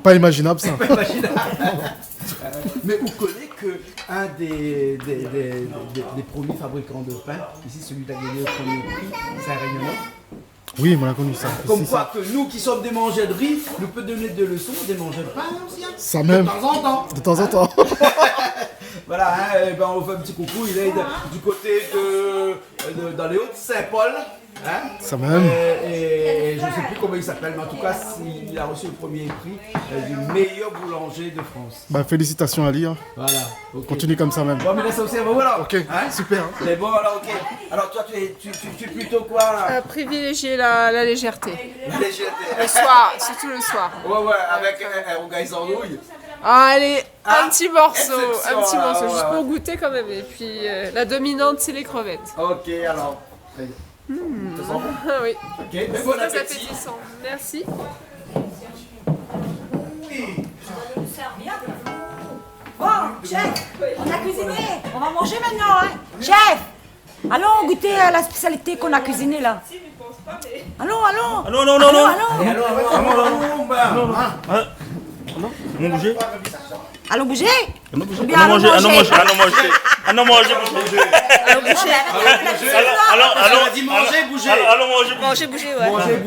Pas imaginable, ça. Pas imaginable. Euh, mais ou koné ke un des, des, des, des, des premiers fabricants de pain, ici, celui qui a gagné le premier prix, c'est un Réunionnais. Oui, moin la koni sa. Comme quoi que nous qui sommes des mangeurs de riz, nous peut donner des leçons, des mangeurs de pain aussi, hein. Sa mèm. De temps en temps. De temps en temps. Voilà, hein, eh ben, on fait un petit coucou, il est de, du côté de, de, dans les Hauts-de-Saint-Paul, hein. Sa mèm. Euh, et, et je sais plus comment il s'appelle, mais en tout cas, il a reçu le premier prix, euh, du meilleur boulanger de France. Bah, félicitations à lui, hein. Voilà, OK. Continue comme ça même. Bon, mé la, sa osi, voilà. OK, super, hein. Mé bon, alors, OK. Alors, toi, tu es, tu, tu, tu es plutôt quoi, là ? Euh, privilégier la, la légèreté. La légèreté. Le soir, surtout le soir. Ouais, ouais, avec, euh, un, un rougail zandouy. Ah, allez, un petit morceau, exception, un petit morceau, juste pour goûter quand même. Et puis, euh, la dominante, c'est les crevettes. OK, alors. Très bien. Hmm. Ça sent bon ? Oui. OK, ben, bon appétit. Très appétissant. Merci. Bon, chef, on a cuisiné. On va manger maintenant, hein. Chef, allons goûter à la spécialité qu'on a cuisinée, là. Allons, allons. Allons, allons, allons, allons. Allez, allons, allons, allons, allons, bah, hein. Allons, mon bouger. Allons bouger. Allons bouger. Ou bien allons manger, allons manger, allons manger. Allons manger, bouger. Allons manger, bouger. Allons, allons, allons. Manger, bouger. Allons, allons manger, bouger. Manger, bouger, ouais. Manger,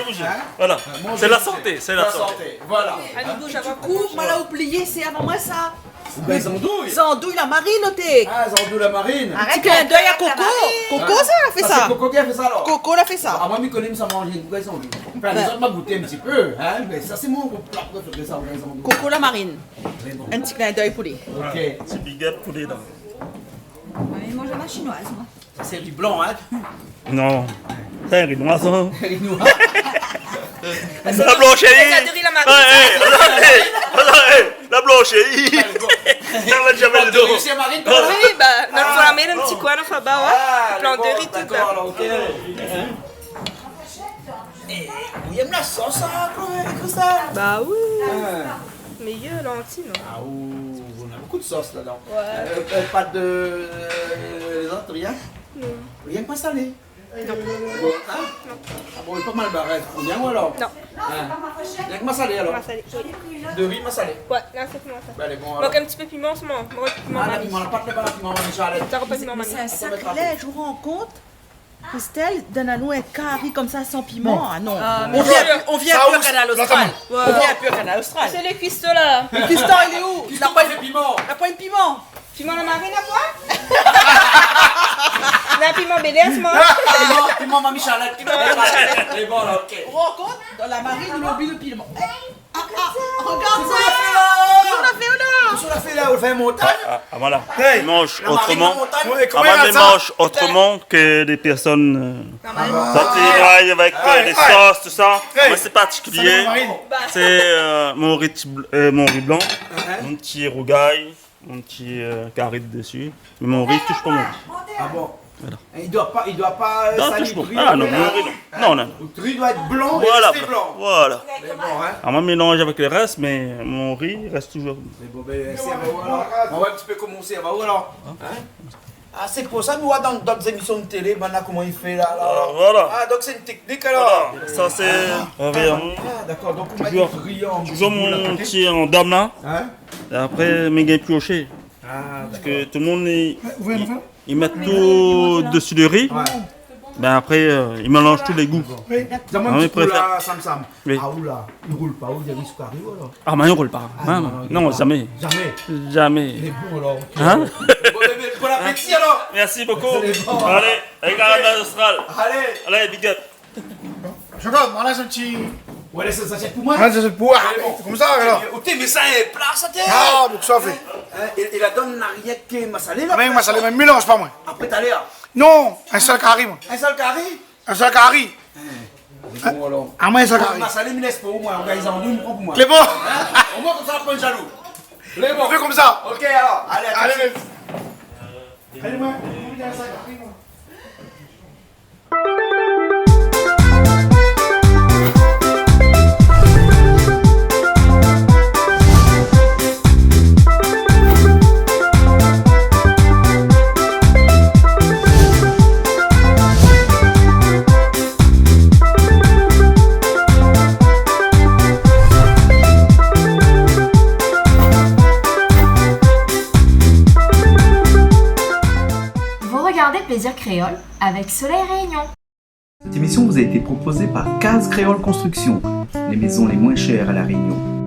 bouger. Hein ? Voilà. Manger, bouger. C'est la santé, c'est la santé. La santé, voilà. Allez, bouge avant. Du coup, moin la oublié, sé avan moin sa. Bin, zandouy. Zandouy la marine, oté. Ah, zandouy la marine. Arèt, ti klin d'èy a Coco. Coco, sa la fé sa. Ah, sé Coco ki la fé sa, alor ? Coco la fé sa. Ah, moin, mi koné, mi sa manzé in bout zandouy. Anfin, lézot, ma gouté in ti pé, in, mé sa, sé mon pla préféré, sa, zandouy. Coco la marine. Tré bon. In ti klin d'èy pou li. Ok. Ti big up pou li, la. Moin, mi manz la chinoise, moin. Sa, sé ri blan, in ? Non. Sa, ri noir, sa. Ri noir. La blansh, sa, sé do ri la marine, sa. Eh, eh, la blansh. Sa va zamé lo do. Pla do ri, sé marine, toi, la ? Oui, ba, nou la fé in ti koin, nou la fé ba, ouais. Ah, pla do ri, tout, dakor, ba. Alor, ok. In ? Eh, ou yèm la sos, sa, Chloé, Cristal ? Ba oui. In. Méyèr lanti, non ? Ah, ou, ou na bonpé de sos ladan. Ouais. Euh, euh, pa de, euh, lézot, rien ? Non. Rienk masalé ? Non. Bon, in ? Non. Ah bon, lé pa mal baré, rien, ou alor ? Non. In ? Rienk masalé, alor ? Masalé, oui. Do ri masalé ? Ouais, la, sé pou moin, sa. Bin, lé bon, alor. Mank in ti pé piman, solman. Mank piman, ah, la, mami. Piman, la pa de piman, mami Charlette. Sa, pa piman, mami. Mé sé in sakrilèj, ou rann kont ? Christelle, donn anou in kari konmsa san piman, ah non. Ah, mé non. On vient plus à Kanal Austral. Ouais. On vient plus à Kanal Austral. Sé lo kuisto la. Lo kuisto, li lé ou ? Kuisto, la poin piman. La poin piman. Piman la marine, la poin ? Na piman bélèr, solman. Piman, piman, mami Charlette, ki va préparé. Lé bon, la, ok. Ou rann kont, dan la marine, ou oubli lo piman. Eh, Ah, ah, regard sa. Kosa ou la fé la ? Kosa ou la fé la ? Kosa ou la fé la ? Ou la fé in montagn ? Ah, ah, ah, voilà. Hey. I manz otroman. La marine, la montagn. Ouais, koman i apèl sa ? I manz otroman ke dé pèrsone, euh, normal. Ah. Sa, i manz avèk, euh, dé sos, tout sa. Hey. Moin, sé partikilié. Sa, la marine. Sé, euh, mon ri ti bl-, euh, mon ri blan, mon ti rougay. Mon ti, euh, kari dési. Mé mon ri, toush pa mon ri. Ah bon ? Voilà. I doi pa, i doi pa, euh, sali lo ri. Non, toush pa. Ah non, mon ri, non. Non, non, non. Lo ri i doi èt blan é rèsté blan. Voilà, voilà. Mé bon, in. Ah, moin, mi mélanz avèk lo rès, mé mon ri i rès touzour. Mé bon, bin, sé, bin, voilà. Nou va in ti pé komansé, bin, voilà. In ? Ah, sé pou sa, nou voi dan d'ot zémision de télé, bin, la, koman i fé la, la. Ah, voilà. Ah, donk sé in téknik, alor. Voilà. Sa, sé, ah, ah, dakor. Donk, ou mèt lo ri an boul a koté. Touzour mon ti an dam la. In ? É apré, mi gingn pioshé. Ah, dakor. Parske tout lo moun i, i, i mèt tout dési lo ri. Ouais. Bin apré, euh, i mélanz tout lé gou. Oui. Donn amoin in ti kou la, Sam Sam. Oui. Ah, ou la, i roul pa, ou, lo ri sou kari, ou, alor ? Ah, mé i roul pa. Ah, non, non, non, zamé. Zamé. Zamé. Lé bon, alor, ok. In ? Bon, bin, bin, bon apéti, alor. Mèrsi bokou. Lé bon. Alé, alé, Kanal Austral. Alé. Alé, big up. Bon, Jean-Claude, mi lès in ti... Ouais, lès sa, sé pou moin. Ouais, sé pou moin. Alé, bon. Sé konmsa, alor. Oté, mé sa, in pla, sa, té. Ah, donk sa fé. In, é, é la donn na rienk masalé, la. Mé masalé, mé mélanz pa, moin. Apré, talèr. Non, in sèl kari, moin. In sèl kari ? In sèl kari. In. Lé bon, alor. Ah, moin, in sèl kari. Masalé, mi lès pou moin. Ou gingn zandouy, mi pran pou moin. Lé bon. In ? Omoin, konmsa, pa jalou. Lé bon. Fé konmsa. Ok, alor. Alé, a tout de suite. Alé, moin, mi lès in sèl kari, moin. Vous regardez Plaisir Créole avec Soleil Réunion. Cette émission vous a été proposée par Case Créole Construction, les maisons les moins chères à La Réunion.